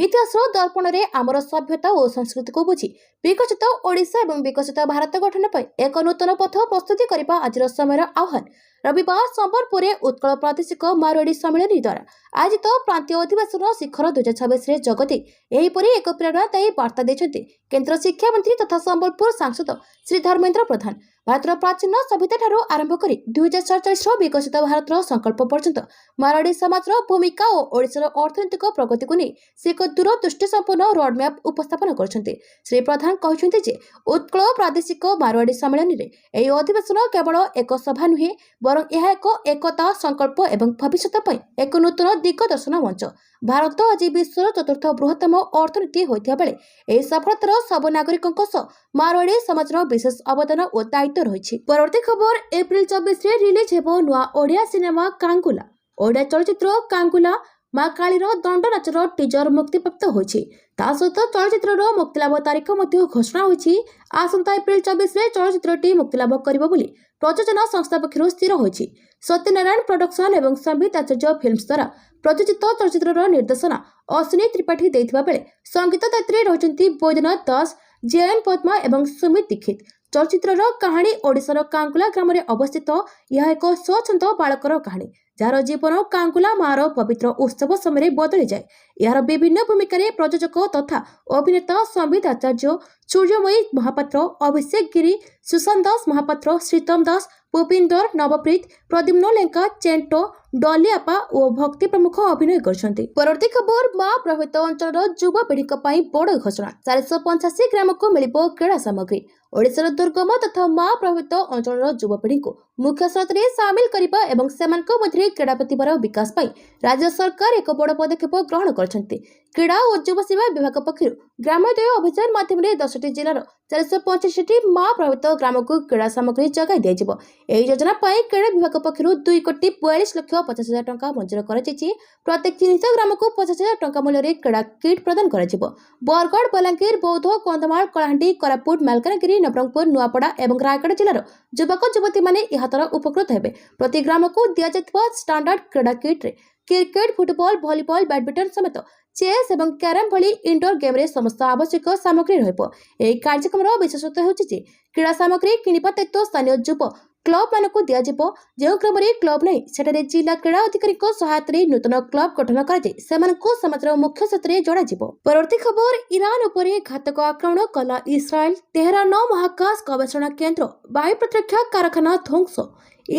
A: ଇତିହାସର ଦର୍ପଣରେ ଆମର ସଭ୍ୟତା ଓ ସଂସ୍କୃତିକୁ ବୁଝି ବିକଶିତ ଓଡ଼ିଶା ଏବଂ ବିକଶିତ ଭାରତ ଗଠନ ପାଇଁ ଏକ ନୂତନ ପଥ ପ୍ରସ୍ତୁତି କରିବା ଆଜିର ସମୟର ଆହ୍ୱାନ। ରବିବାର ସମ୍ବଲପୁରରେ ଉତ୍କଳ ପ୍ରାଦେଶିକ ମାରୱାଡ଼ି ସମ୍ମିଳନୀ ଦ୍ୱାରା ଆୟୋଜିତ ପ୍ରାନ୍ତୀୟ ଅଧିବେଶନ ଶିଖର 2026ରେ ଯୋଗଦେଇ ଏହିପରି ଏକ ପ୍ରେରଣାଦାୟୀ ବାର୍ତ୍ତା ଦେଇଛନ୍ତି କେନ୍ଦ୍ର ଶିକ୍ଷାମନ୍ତ୍ରୀ ତଥା ସମ୍ବଲପୁର ସାଂସଦ ଶ୍ରୀ ଧର୍ମେନ୍ଦ୍ର ପ୍ରଧାନ। ଭାରତର ପ୍ରାଚୀନ ସଭ୍ୟତାଠାରୁ ଆରମ୍ଭ କରି 2047ର ବିକଶିତ ଭାରତର ସଂକଳ୍ପ ପର୍ଯ୍ୟନ୍ତ ମାରୱାଡ଼ି ସମାଜର ଭୂମିକା ଓ ଓଡ଼ିଶାର ଅର୍ଥନୈତିକ ପ୍ରଗତିକୁ ନେଇ ସେ ଏକ ଦୂରଦୃଷ୍ଟି ସମ୍ପନ୍ନ ରୋଡମ୍ୟାପ୍ ଉପସ୍ଥାପନ କରିଛନ୍ତି। ଶ୍ରୀ ପ୍ରଧାନ କହିଛନ୍ତି ଯେ ଉତ୍କଳ ପ୍ରାଦେଶିକ ମାରୱାଡ଼ି ସମ୍ମିଳନୀରେ ଏହି ଅଧିବେଶନ କେବଳ ଏକ ସଭା ନୁହେଁ, ବରଂ ଏହା ଏକ ଏକତା, ସଂକଳ୍ପ ଏବଂ ଭବିଷ୍ୟତ ପାଇଁ ଏକ ନୂତନ ଦିଗଦର୍ଶନ ମଞ୍ଚ। ଭାରତ ଆଜି ବିଶ୍ୱର ଚତୁର୍ଥ ବୃହତ୍ତମ ଅର୍ଥନୀତି ହୋଇଥିବା ବେଳେ ଏହି ସଫଳତାର ସବୁ ନାଗରିକଙ୍କ ସହ ମାରୱାଡ଼ି ସମାଜର ବିଶେଷ ଅବଦାନ ଓ ଦାୟିତ୍ୱ ରହିଛି। ପରବର୍ତ୍ତୀ ଖବର, ଏପ୍ରିଲ 24ରେ ରିଲିଜ ହେବ ନୂଆ ଓଡ଼ିଆ ସିନେମା କାଙ୍ଗୁଲା। ଓଡ଼ିଆ ଚଳଚ୍ଚିତ୍ର କାଙ୍ଗୁଲା ମା କାଳୀର ଦଣ୍ଡ ନାଚର ଟିଜର ମୁକ୍ତିପ୍ରାପ୍ତ ହୋଇଛି। ତା ସହିତ ଚଳଚ୍ଚିତ୍ରର ମୁକ୍ତିଲାଭ ତାରିଖ ମଧ୍ୟ ଘୋଷଣା ହୋଇଛି। ଆସନ୍ତା ଏପ୍ରିଲ 24ରେ ଚଳଚ୍ଚିତ୍ରଟି ମୁକ୍ତିଲାଭ କରିବ ବୋଲି ପ୍ରଯୋଜନା ସଂସ୍ଥା ପକ୍ଷରୁ ସ୍ଥିର ହୋଇଛି। ସତ୍ୟନାରାୟଣ ପ୍ରଡକ୍ସନ ଏବଂ ସମ୍ବିତ ଆଚାର୍ଯ୍ୟ ଫିଲ୍ମସ ଦ୍ୱାରା ପ୍ରଯୋଜିତ ଚଳଚ୍ଚିତ୍ରର ନିର୍ଦ୍ଦେଶନା ଅଶ୍ୱିନୀ ତ୍ରିପାଠୀ ଦେଇଥିବା ବେଳେ ସଙ୍ଗୀତ ଦାୟିତ୍ୱରେ ରହିଛନ୍ତି ବୈଦ୍ୟନାଥ ଦାସ, ଜେଏନ୍ ପଦ୍ମା ଏବଂ ସୁମିତ ଦୀକ୍ଷିତ। ଚଳଚ୍ଚିତ୍ରର କାହାଣୀ ଓଡ଼ିଶାର କାଙ୍ଗୁଲା ଗ୍ରାମରେ ଅବସ୍ଥିତ। ଏହା ଏକ ସ୍ୱଚ୍ଛନ୍ଦ ବାଳକର କାହାଣୀ, ଯାହାର ଜୀବନ କାଙ୍ଗୁଲା ମାର ପବିତ୍ର ଉତ୍ସବ ସମୟରେ ବଦଳିଯାଏ। ଏହାର ବିଭିନ୍ନ ଭୂମିକାରେ ପ୍ରଯୋଜକ ତଥା ଅଭିନେତା ସମ୍ବିତ ଆଚାର୍ଯ୍ୟ, ସୂର୍ଯ୍ୟମୟୀ ମହାପାତ୍ର, ଅଭିଷେକ ଗିରି, ସୁଶାନ୍ତ ଦାସ ମହାପାତ୍ର, ଶ୍ରୀତମ ଦାସ, ଭୂପିନ୍ଦର, ନବପ୍ରୀତ, ପ୍ରଦ୍ୟୁମ୍ନ ଲେଙ୍କା, ଚେଣ୍ଟୋ, ଡଲି ଆପା ଓ ଭକ୍ତି ପ୍ରମୁଖ ଅଭିନୟ କରିଛନ୍ତି। ପରବର୍ତ୍ତୀ ଖବର, ମା ପ୍ରଭାବିତ ଅଞ୍ଚଳର ଯୁବପିଢ଼ିଙ୍କ ପାଇଁ ବଡ଼ ଘୋଷଣା, 485 ଗ୍ରାମକୁ ମିଳିବ କ୍ରୀଡ଼ା ସାମଗ୍ରୀ। ଓଡ଼ିଶାର ଦୁର୍ଗମ ତଥା ମାଓ ପ୍ରଭାବିତ ଅଞ୍ଚଳର ଯୁବପିଢ଼ିଙ୍କୁ ମୁଖ୍ୟ ସ୍ରୋତରେ ସାମିଲ କରିବା ଏବଂ ସେମାନଙ୍କ ମଧ୍ୟରେ କ୍ରୀଡ଼ା ପ୍ରତିଭାର ବିକାଶ ପାଇଁ ରାଜ୍ୟ ସରକାର ଏକ ବଡ଼ ପଦକ୍ଷେପ ଗ୍ରହଣ କରିଛନ୍ତି। କ୍ରୀଡ଼ା ଓ ଯୁବ ସେବା ବିଭାଗ ପକ୍ଷରୁ ଗ୍ରାମୋଦୟ ଅଭିଯାନ ମାଧ୍ୟମରେ 10ଟି ଜିଲ୍ଲାର 465ଟି ମାଓ ପ୍ରଭାବିତ ଗ୍ରାମକୁ କ୍ରୀଡ଼ା ସାମଗ୍ରୀ ଯୋଗାଇ ଦିଆଯିବ। ଏହି ଯୋଜନା ପାଇଁ କ୍ରୀଡ଼ା ବିଭାଗ ପକ୍ଷରୁ 2 କୋଟି 42 ଲକ୍ଷ 50 ହଜାର ଟଙ୍କା ମଞ୍ଜୁର କରାଯାଇଛି। ପ୍ରତ୍ୟେକ ଚିହ୍ନିତ ଗ୍ରାମକୁ 50,000 ଟଙ୍କା ମୂଲ୍ୟରେ କ୍ରୀଡ଼ା କିଟ୍ ପ୍ରଦାନ କରାଯିବ। ବରଗଡ଼, ବଲାଙ୍ଗୀର, ବୌଦ୍ଧ, କନ୍ଧମାଳ, କଳାହାଣ୍ଡି, କୋରାପୁଟ, ମାଲକାନଗିରି, ନବରଙ୍ଗପୁର, ନୂଆପଡ଼ା ଏବଂ ରାୟଗଡ଼ା ଜିଲ୍ଲାର ଯୁବକ ଯୁବତୀମାନେ ଏହାଦ୍ୱାରା ଉପକୃତ ହେବେ। ପ୍ରତି ଗ୍ରାମକୁ ଦିଆଯାଇଥିବା ଷ୍ଟାଣ୍ଡାର୍ଡ କ୍ରୀଡ଼ା କିଟ୍ରେ କ୍ରିକେଟ, ଫୁଟବଲ, ଭଲିବଲ, ବ୍ୟାଡମିଣ୍ଟନ ସମେତ ଚେସ୍ ଏବଂ କ୍ୟାରମ୍ ଭଳି ଇନଡୋର ଗେମ୍ରେ ସମସ୍ତ ଆବଶ୍ୟକ ସାମଗ୍ରୀ ରହିବ। ଏହି କାର୍ଯ୍ୟକ୍ରମର ବିଶେଷତ୍ୱ ହେଉଛି ଯେ କ୍ରୀଡ଼ା ସାମଗ୍ରୀ କିଣିବା ଦାୟିତ୍ୱ ସ୍ଥାନୀୟ ଯୁବ କ୍ଲବମାନଙ୍କୁ ଦିଆଯିବ। ଯେଉଁ ଗ୍ରାମରେ କ୍ଲବ ନାହିଁ, ସେଠାରେ ଜିଲ୍ଲା କ୍ରୀଡ଼ା ଅଧିକାରୀଙ୍କ ସହାୟତାରେ ନୂତନ କ୍ଲବ ଗଠନ କରାଯାଇ ସେମାନଙ୍କୁ ସମାଜର ମୁଖ୍ୟ ସ୍ରୋତରେ ଯୋଡ଼ାଯିବ। ପରବର୍ତ୍ତୀ ଖବର, ଇରାନ ଉପରେ ଘାତକ ଆକ୍ରମଣ କଲା ଇସ୍ରାଏଲ। ତେହେରାନ ମହାକାଶ ଗବେଷଣା କେନ୍ଦ୍ର, ବାୟୁ ପ୍ରତିରକ୍ଷା କାରଖାନା ଧ୍ୱଂସ।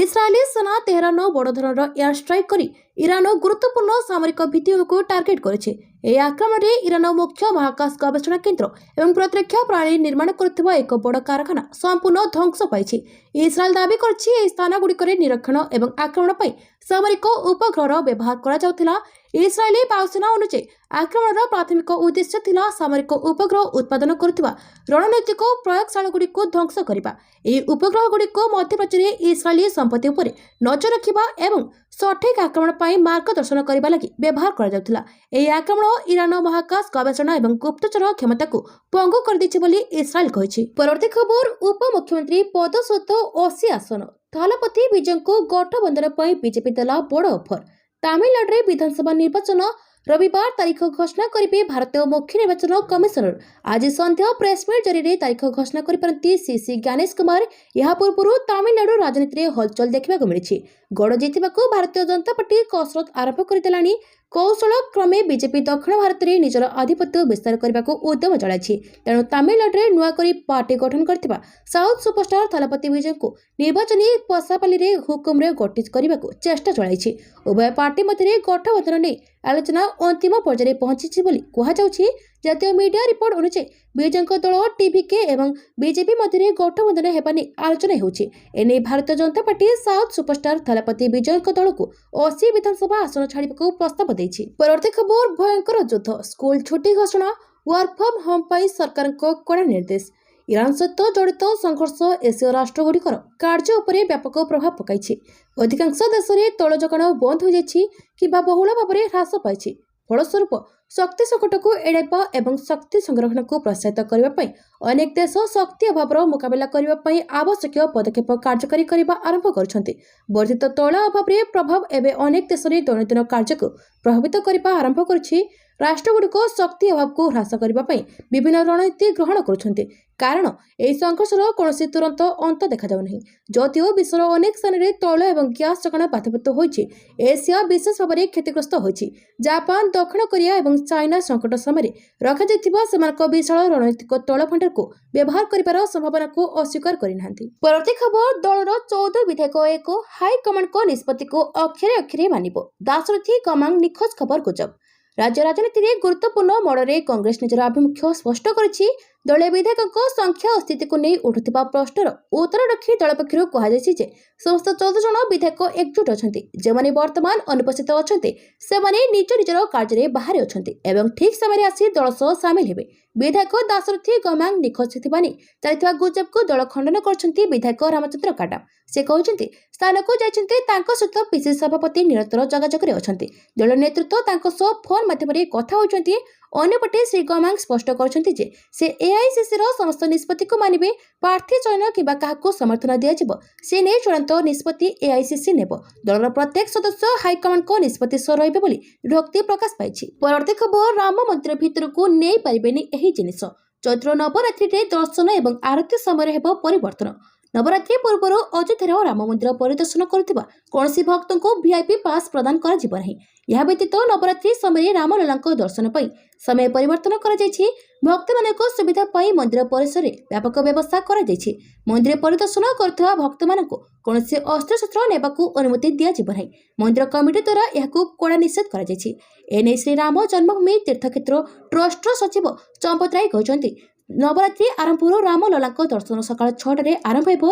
A: ଇସ୍ରାଏଲୀ ସେନା ତେହେରାନ ବଡ଼ ଧରଣର ଏୟାର ଷ୍ଟ୍ରାଇକ୍ କରି ଇରାନ ଗୁରୁତ୍ୱପୂର୍ଣ୍ଣ ସାମରିକ ଭିତ୍ତିଭୂମିକୁ ଟାର୍ଗେଟ୍ କରିଛି। ଏହି ଆକ୍ରମଣରେ ଇରାନ ମୁଖ୍ୟ ମହାକାଶ ଗବେଷଣା କେନ୍ଦ୍ର ଏବଂ ପ୍ରତିରକ୍ଷା ପ୍ରଣାଳୀ ନିର୍ମାଣ କରୁଥିବା ଏକ ବଡ଼ କାରଖାନା ସମ୍ପୂର୍ଣ୍ଣ ଧ୍ୱଂସ ପାଇଛି। ଇସ୍ରାଏଲ ଦାବି କରିଛି, ଏହି ସ୍ଥାନଗୁଡ଼ିକରେ ନିରୀକ୍ଷଣ ଏବଂ ଆକ୍ରମଣ ପାଇଁ ସାମରିକ ଉପଗ୍ରହର ବ୍ୟବହାର କରାଯାଉଥିଲା। ଇସ୍ରାଏଲୀ ବାୟୁସେନା ଅନୁଯାୟୀ, ଆକ୍ରମଣର ପ୍ରାଥମିକ ଉଦ୍ଦେଶ୍ୟ ଥିଲା ସାମରିକ ଉପଗ୍ରହ ଉତ୍ପାଦନ କରୁଥିବା ରଣନୈତିକ ପ୍ରୟୋଗଶାଳାଗୁଡ଼ିକୁ ଧ୍ୱଂସ କରିବା। ଏହି ଉପଗ୍ରହଗୁଡ଼ିକୁ ମଧ୍ୟପ୍ରାଚ୍ୟରେ ଇସ୍ରାଏଲୀ ସମ୍ପତ୍ତି ଉପରେ ନଜର ରଖିବା ଏବଂ ସଠିକ୍ ଆକ୍ରମଣ ପାଇଁ ମାର୍ଗଦର୍ଶନ କରିବା ଲାଗି ବ୍ୟବହାର କରାଯାଉଥିଲା। ଏହି ଆକ୍ରମଣ ଇରାନ ମହାକାଶ ଗବେଷଣା ଏବଂ ଗୁପ୍ତଚର କ୍ଷମତାକୁ ପଙ୍ଗୁ କରିଦେଇଛି ବୋଲି ଇସ୍ରାଏଲ କହିଛି। ପରବର୍ତ୍ତୀ ଖବର, ଉପମୁଖ୍ୟମନ୍ତ୍ରୀ ପଦ ସହିତ 80 ଆସନ। ଥାଲାପତି ବିଜୟଙ୍କୁ ଗଠବନ୍ଧନ ପାଇଁ ବିଜେପି ଦେଲା ବଡ଼ ଅଫର। ତାମିଲନାଡୁରେ ବିଧାନସଭା ନିର୍ବାଚନ ରବିବାର ତାରିଖ ଘୋଷଣା କରିବେ ଭାରତୀୟ ମୁଖ୍ୟ ନିର୍ବାଚନ କମିଶନର। ଆଜି ସନ୍ଧ୍ୟା ପ୍ରେସମିଟ୍ ଜରିଆରେ ତାରିଖ ଘୋଷଣା କରିପାରନ୍ତି ସି ସି ଜ୍ଞାନେଶ କୁମାର। ଏହା ପୂର୍ବରୁ ତାମିଲନାଡୁ ରାଜନୀତିରେ ହଲଚଲ ଦେଖିବାକୁ ମିଳିଛି। ଗଡ଼ ଜିତିବାକୁ ଭାରତୀୟ ଜନତା ପାର୍ଟି କସରତ ଆରମ୍ଭ କରିଦେଲାଣି। କୌଶଳ କ୍ରମେ ବିଜେପି ଦକ୍ଷିଣ ଭାରତରେ ନିଜର ଆଧିପତ୍ୟ ବିସ୍ତାର କରିବାକୁ ଉଦ୍ୟମ ଚଳାଇଛି। ତେଣୁ ତାମିଲନାଡୁରେ ନୂଆ କରି ପାର୍ଟି ଗଠନ କରିଥିବା ସାଉଥ୍ ସୁପରଷ୍ଟାର ଥାଲାପତି ବିଜୟଙ୍କୁ ନିର୍ବାଚନୀ ପଶାପାଲିରେ ହୁକୁମରେ ଗତି କରିବାକୁ ଚେଷ୍ଟା ଚଳାଇଛି। ଉଭୟ ପାର୍ଟି ମଧ୍ୟରେ ଗଠବନ୍ଧନ ନେଇ ଆଲୋଚନା ଅନ୍ତିମ ପର୍ଯ୍ୟାୟରେ ପହଞ୍ଚିଛି ବୋଲି କୁହାଯାଉଛି। ଜାତୀୟ ମିଡିଆ ରିପୋର୍ଟ ଅନୁଯାୟୀ, ବିଜୟଙ୍କ ଦଳ ଟିଭିକେ ଏବଂ ବିଜେପି ମଧ୍ୟରେ ଗଠବନ୍ଧନ ହେବା ନେଇ ଆଲୋଚନା ହେଉଛି। ଏନେଇ ଭାରତୀୟ ଜନତା ପାର୍ଟି ସାଉଥ୍ ସୁପରଷ୍ଟାର ଥାଲାପତି ବିଜୟଙ୍କ ଦଳକୁ 80 ବିଧାନସଭା ଆସନ ଛାଡ଼ିବାକୁ ପ୍ରସ୍ତାବ ଦେଇଛି। ପରବର୍ତ୍ତୀ ଖବର, ଭୟଙ୍କର ଯୁଦ୍ଧ, ସ୍କୁଲ ଛୁଟି ଘୋଷଣା, ୱାର୍କ ଫ୍ରମ୍ ହୋମ୍ ପାଇଁ ସରକାରଙ୍କ କଡ଼ା ନିର୍ଦ୍ଦେଶ। ଇରାନ ସହିତ ଜଡ଼ିତ ସଂଘର୍ଷ ଏସୀୟ ରାଷ୍ଟ୍ରଗୁଡ଼ିକର କାର୍ଯ୍ୟ ଉପରେ ବ୍ୟାପକ ପ୍ରଭାବ ପକାଇଛି। ଅଧିକାଂଶ ଦେଶରେ ତୈଳ ଯୋଗାଣ ବନ୍ଦ ହୋଇଯାଇଛି କିମ୍ବା ବହୁଳ ଭାବରେ ହ୍ରାସ ପାଇଛି। ଫଳସ୍ୱରୂପ, ଶକ୍ତି ସଙ୍କଟକୁ ଏଡ଼ାଇବା ଏବଂ ଶକ୍ତି ସଂରକ୍ଷଣକୁ ପ୍ରୋତ୍ସାହିତ କରିବା ପାଇଁ ଅନେକ ଦେଶ ଶକ୍ତି ଅଭାବର ମୁକାବିଲା କରିବା ପାଇଁ ଆବଶ୍ୟକୀୟ ପଦକ୍ଷେପ କାର୍ଯ୍ୟକାରୀ କରିବା ଆରମ୍ଭ କରିଛନ୍ତି। ବର୍ଦ୍ଧିତ ତୈଳ ଅଭାବରେ ପ୍ରଭାବ ଏବେ ଅନେକ ଦେଶରେ ଦୈନନ୍ଦିନ କାର୍ଯ୍ୟକୁ ପ୍ରଭାବିତ କରିବା ଆରମ୍ଭ କରିଛି। ରାଷ୍ଟ୍ରଗୁଡ଼ିକ ଶକ୍ତି ଅଭାବକୁ ହ୍ରାସ କରିବା ପାଇଁ ବିଭିନ୍ନ ରଣନୀତି ଗ୍ରହଣ କରୁଛନ୍ତି, କାରଣ ଏହି ସଂଘର୍ଷର କୌଣସି ତୁରନ୍ତ ଅନ୍ତ ଦେଖାଯାଉନାହିଁ। ଯଦିଓ ବିଶ୍ୱର ଅନେକ ସ୍ଥାନରେ ତୈଳ ଏବଂ ଗ୍ୟାସ୍ ଯୋଗାଣ ବାଧାପ୍ରାପ୍ତ ହୋଇଛି, ଏସିଆ ବିଶେଷ ଭାବରେ କ୍ଷତିଗ୍ରସ୍ତ ହୋଇଛି। ଜାପାନ, ଦକ୍ଷିଣ କୋରିଆ ଏବଂ ଚାଇନା ସଙ୍କଟ ସମୟରେ ରଖାଯାଇଥିବା ସେମାନଙ୍କ ବିଶାଳ ରଣନୀତିକ ତୈଳ ଭଣ୍ଡାରକୁ ବ୍ୟବହାର କରିବାର ସମ୍ଭାବନାକୁ ଅସ୍ୱୀକାର କରିନାହାନ୍ତି। ପରବର୍ତ୍ତୀ ଖବର, ଦଳର 14 ବିଧାୟକ ଏକ, ହାଇକମାଣ୍ଡଙ୍କ ନିଷ୍ପତ୍ତିକୁ ଅକ୍ଷରେ ଅକ୍ଷରେ ମାନିବ। ଦାଶରଥୀ ଗମାଙ୍ଗ ନିଖୋଜ ଖବର ଗୁଜବ। ରାଜ୍ୟ ରାଜନୀତିରେ ଗୁରୁତ୍ୱପୂର୍ଣ୍ଣ ମୋଡ଼ରେ କଂଗ୍ରେସ ନିଜର ଆଭିମୁଖ୍ୟ ସ୍ପଷ୍ଟ କରିଛି। ଦଳୀୟ ବିଧାୟକଙ୍କ ସଂଖ୍ୟା ଓ ସ୍ଥିତିକୁ ନେଇ ଉଠୁଥିବା ପ୍ରଶ୍ନର ଉତ୍ତର ରଖି ଦଳ ପକ୍ଷରୁ କୁହାଯାଇଛି ଯେ ସମସ୍ତ 14 ଜଣ ବିଧାୟକ ଏକଜୁଟ ଅଛନ୍ତି। ଯେଉଁମାନେ ବର୍ତ୍ତମାନ ଅନୁପସ୍ଥିତ ଅଛନ୍ତି, ସେମାନେ ନିଜ ନିଜର କାର୍ଯ୍ୟରେ ବାହାରେ ଅଛନ୍ତି ଏବଂ ଠିକ୍ ସମୟରେ ଆସି ଦଳ ସହ ସାମିଲ ହେବେ। ବିଧାୟକ ଦାଶରଥୀ ଗମାଙ୍ଗ ନିଖୋଜ ଥିବା ନେଇ ଚାଲିଥିବା ଗୁଜବକୁ ଦଳ ଖଣ୍ଡନ କରିଛନ୍ତି ବିଧାୟକ ରାମଚନ୍ଦ୍ର କାଡାମ। ସେ କହିଛନ୍ତି, ସ୍ଥାନକୁ ଯାଇଛନ୍ତି। ତାଙ୍କ ସହିତ ପିସିସି ସଭାପତି ନିରନ୍ତର ଯୋଗାଯୋଗରେ ଅଛନ୍ତି। ଦଳ ନେତୃତ୍ୱ ତାଙ୍କ ସହ ଫୋନ୍ ମାଧ୍ୟମରେ କଥା ହୋଇଛନ୍ତି। ଅନ୍ୟପଟେ ଶ୍ରୀ ଗମାଙ୍ଗ ସ୍ପଷ୍ଟ କରିଛନ୍ତି ଯେ ସେ ଏଆଇସିସିର ସମସ୍ତ ନିଷ୍ପତ୍ତିକୁ ମାନିବେ। ପ୍ରାର୍ଥୀ ଚୟନ କିମ୍ବା କାହାକୁ ସମର୍ଥନ ଦିଆଯିବ, ସେ ନେଇ ଚୂଡ଼ାନ୍ତ ନିଷ୍ପତ୍ତି ଏଆଇସିସି ନେବ। ଦଳର ପ୍ରତ୍ୟେକ ସଦସ୍ୟ ହାଇକମାଣ୍ଡଙ୍କ ନିଷ୍ପତ୍ତି ସହ ରହିବେ ବୋଲି ଦୃଢ଼ୋକ୍ତି ପ୍ରକାଶ ପାଇଛି। ପରବର୍ତ୍ତୀ ଖବର, ରାମ ମନ୍ଦିର ଭିତରକୁ ନେଇପାରିବେନି ଏହି ଜିନିଷ। ଚୈତ୍ର ନବରାତ୍ରିରେ ଦର୍ଶନ ଏବଂ ଆରତୀ ସମୟରେ ହେବ ପରିବର୍ତ୍ତନ। ନବରାତ୍ରି ପୂର୍ବରୁ ଅଯୋଧ୍ୟାର ରାମ ମନ୍ଦିର ପରିଦର୍ଶନ କରୁଥିବା କୌଣସି ଭକ୍ତଙ୍କୁ ଭିଆଇପି ପାସ୍ ପ୍ରଦାନ କରାଯିବ ନାହିଁ। ଏହା ବ୍ୟତୀତ ନବରାତ୍ରି ସମୟରେ ରାମଲଲାଙ୍କ ଦର୍ଶନ ପାଇଁ ସମୟ ପରିବର୍ତ୍ତନ କରାଯାଇଛି। ଭକ୍ତମାନଙ୍କ ସୁବିଧା ପାଇଁ ମନ୍ଦିର ପରିସରରେ ବ୍ୟାପକ ବ୍ୟବସ୍ଥା କରାଯାଇଛି। ମନ୍ଦିର ପରିଦର୍ଶନ କରୁଥିବା ଭକ୍ତମାନଙ୍କୁ କୌଣସି ଅସ୍ତ୍ରଶସ୍ତ୍ର ନେବାକୁ ଅନୁମତି ଦିଆଯିବ ନାହିଁ। ମନ୍ଦିର କମିଟି ଦ୍ୱାରା ଏହାକୁ କଡ଼ା ନିଷେଧ କରାଯାଇଛି। ଏନେଇ ଶ୍ରୀରାମ ଜନ୍ମଭୂମି ତୀର୍ଥକ୍ଷେତ୍ର ଟ୍ରଷ୍ଟର ସଚିବ ଚମ୍ପତ ରାୟ କହିଛନ୍ତି, ନବରାତ୍ରି ଆରମ୍ଭରୁ ରାମଲଲାଙ୍କ ଦର୍ଶନ ସକାଳ 6ଟାରେ ଆରମ୍ଭ ହେବ।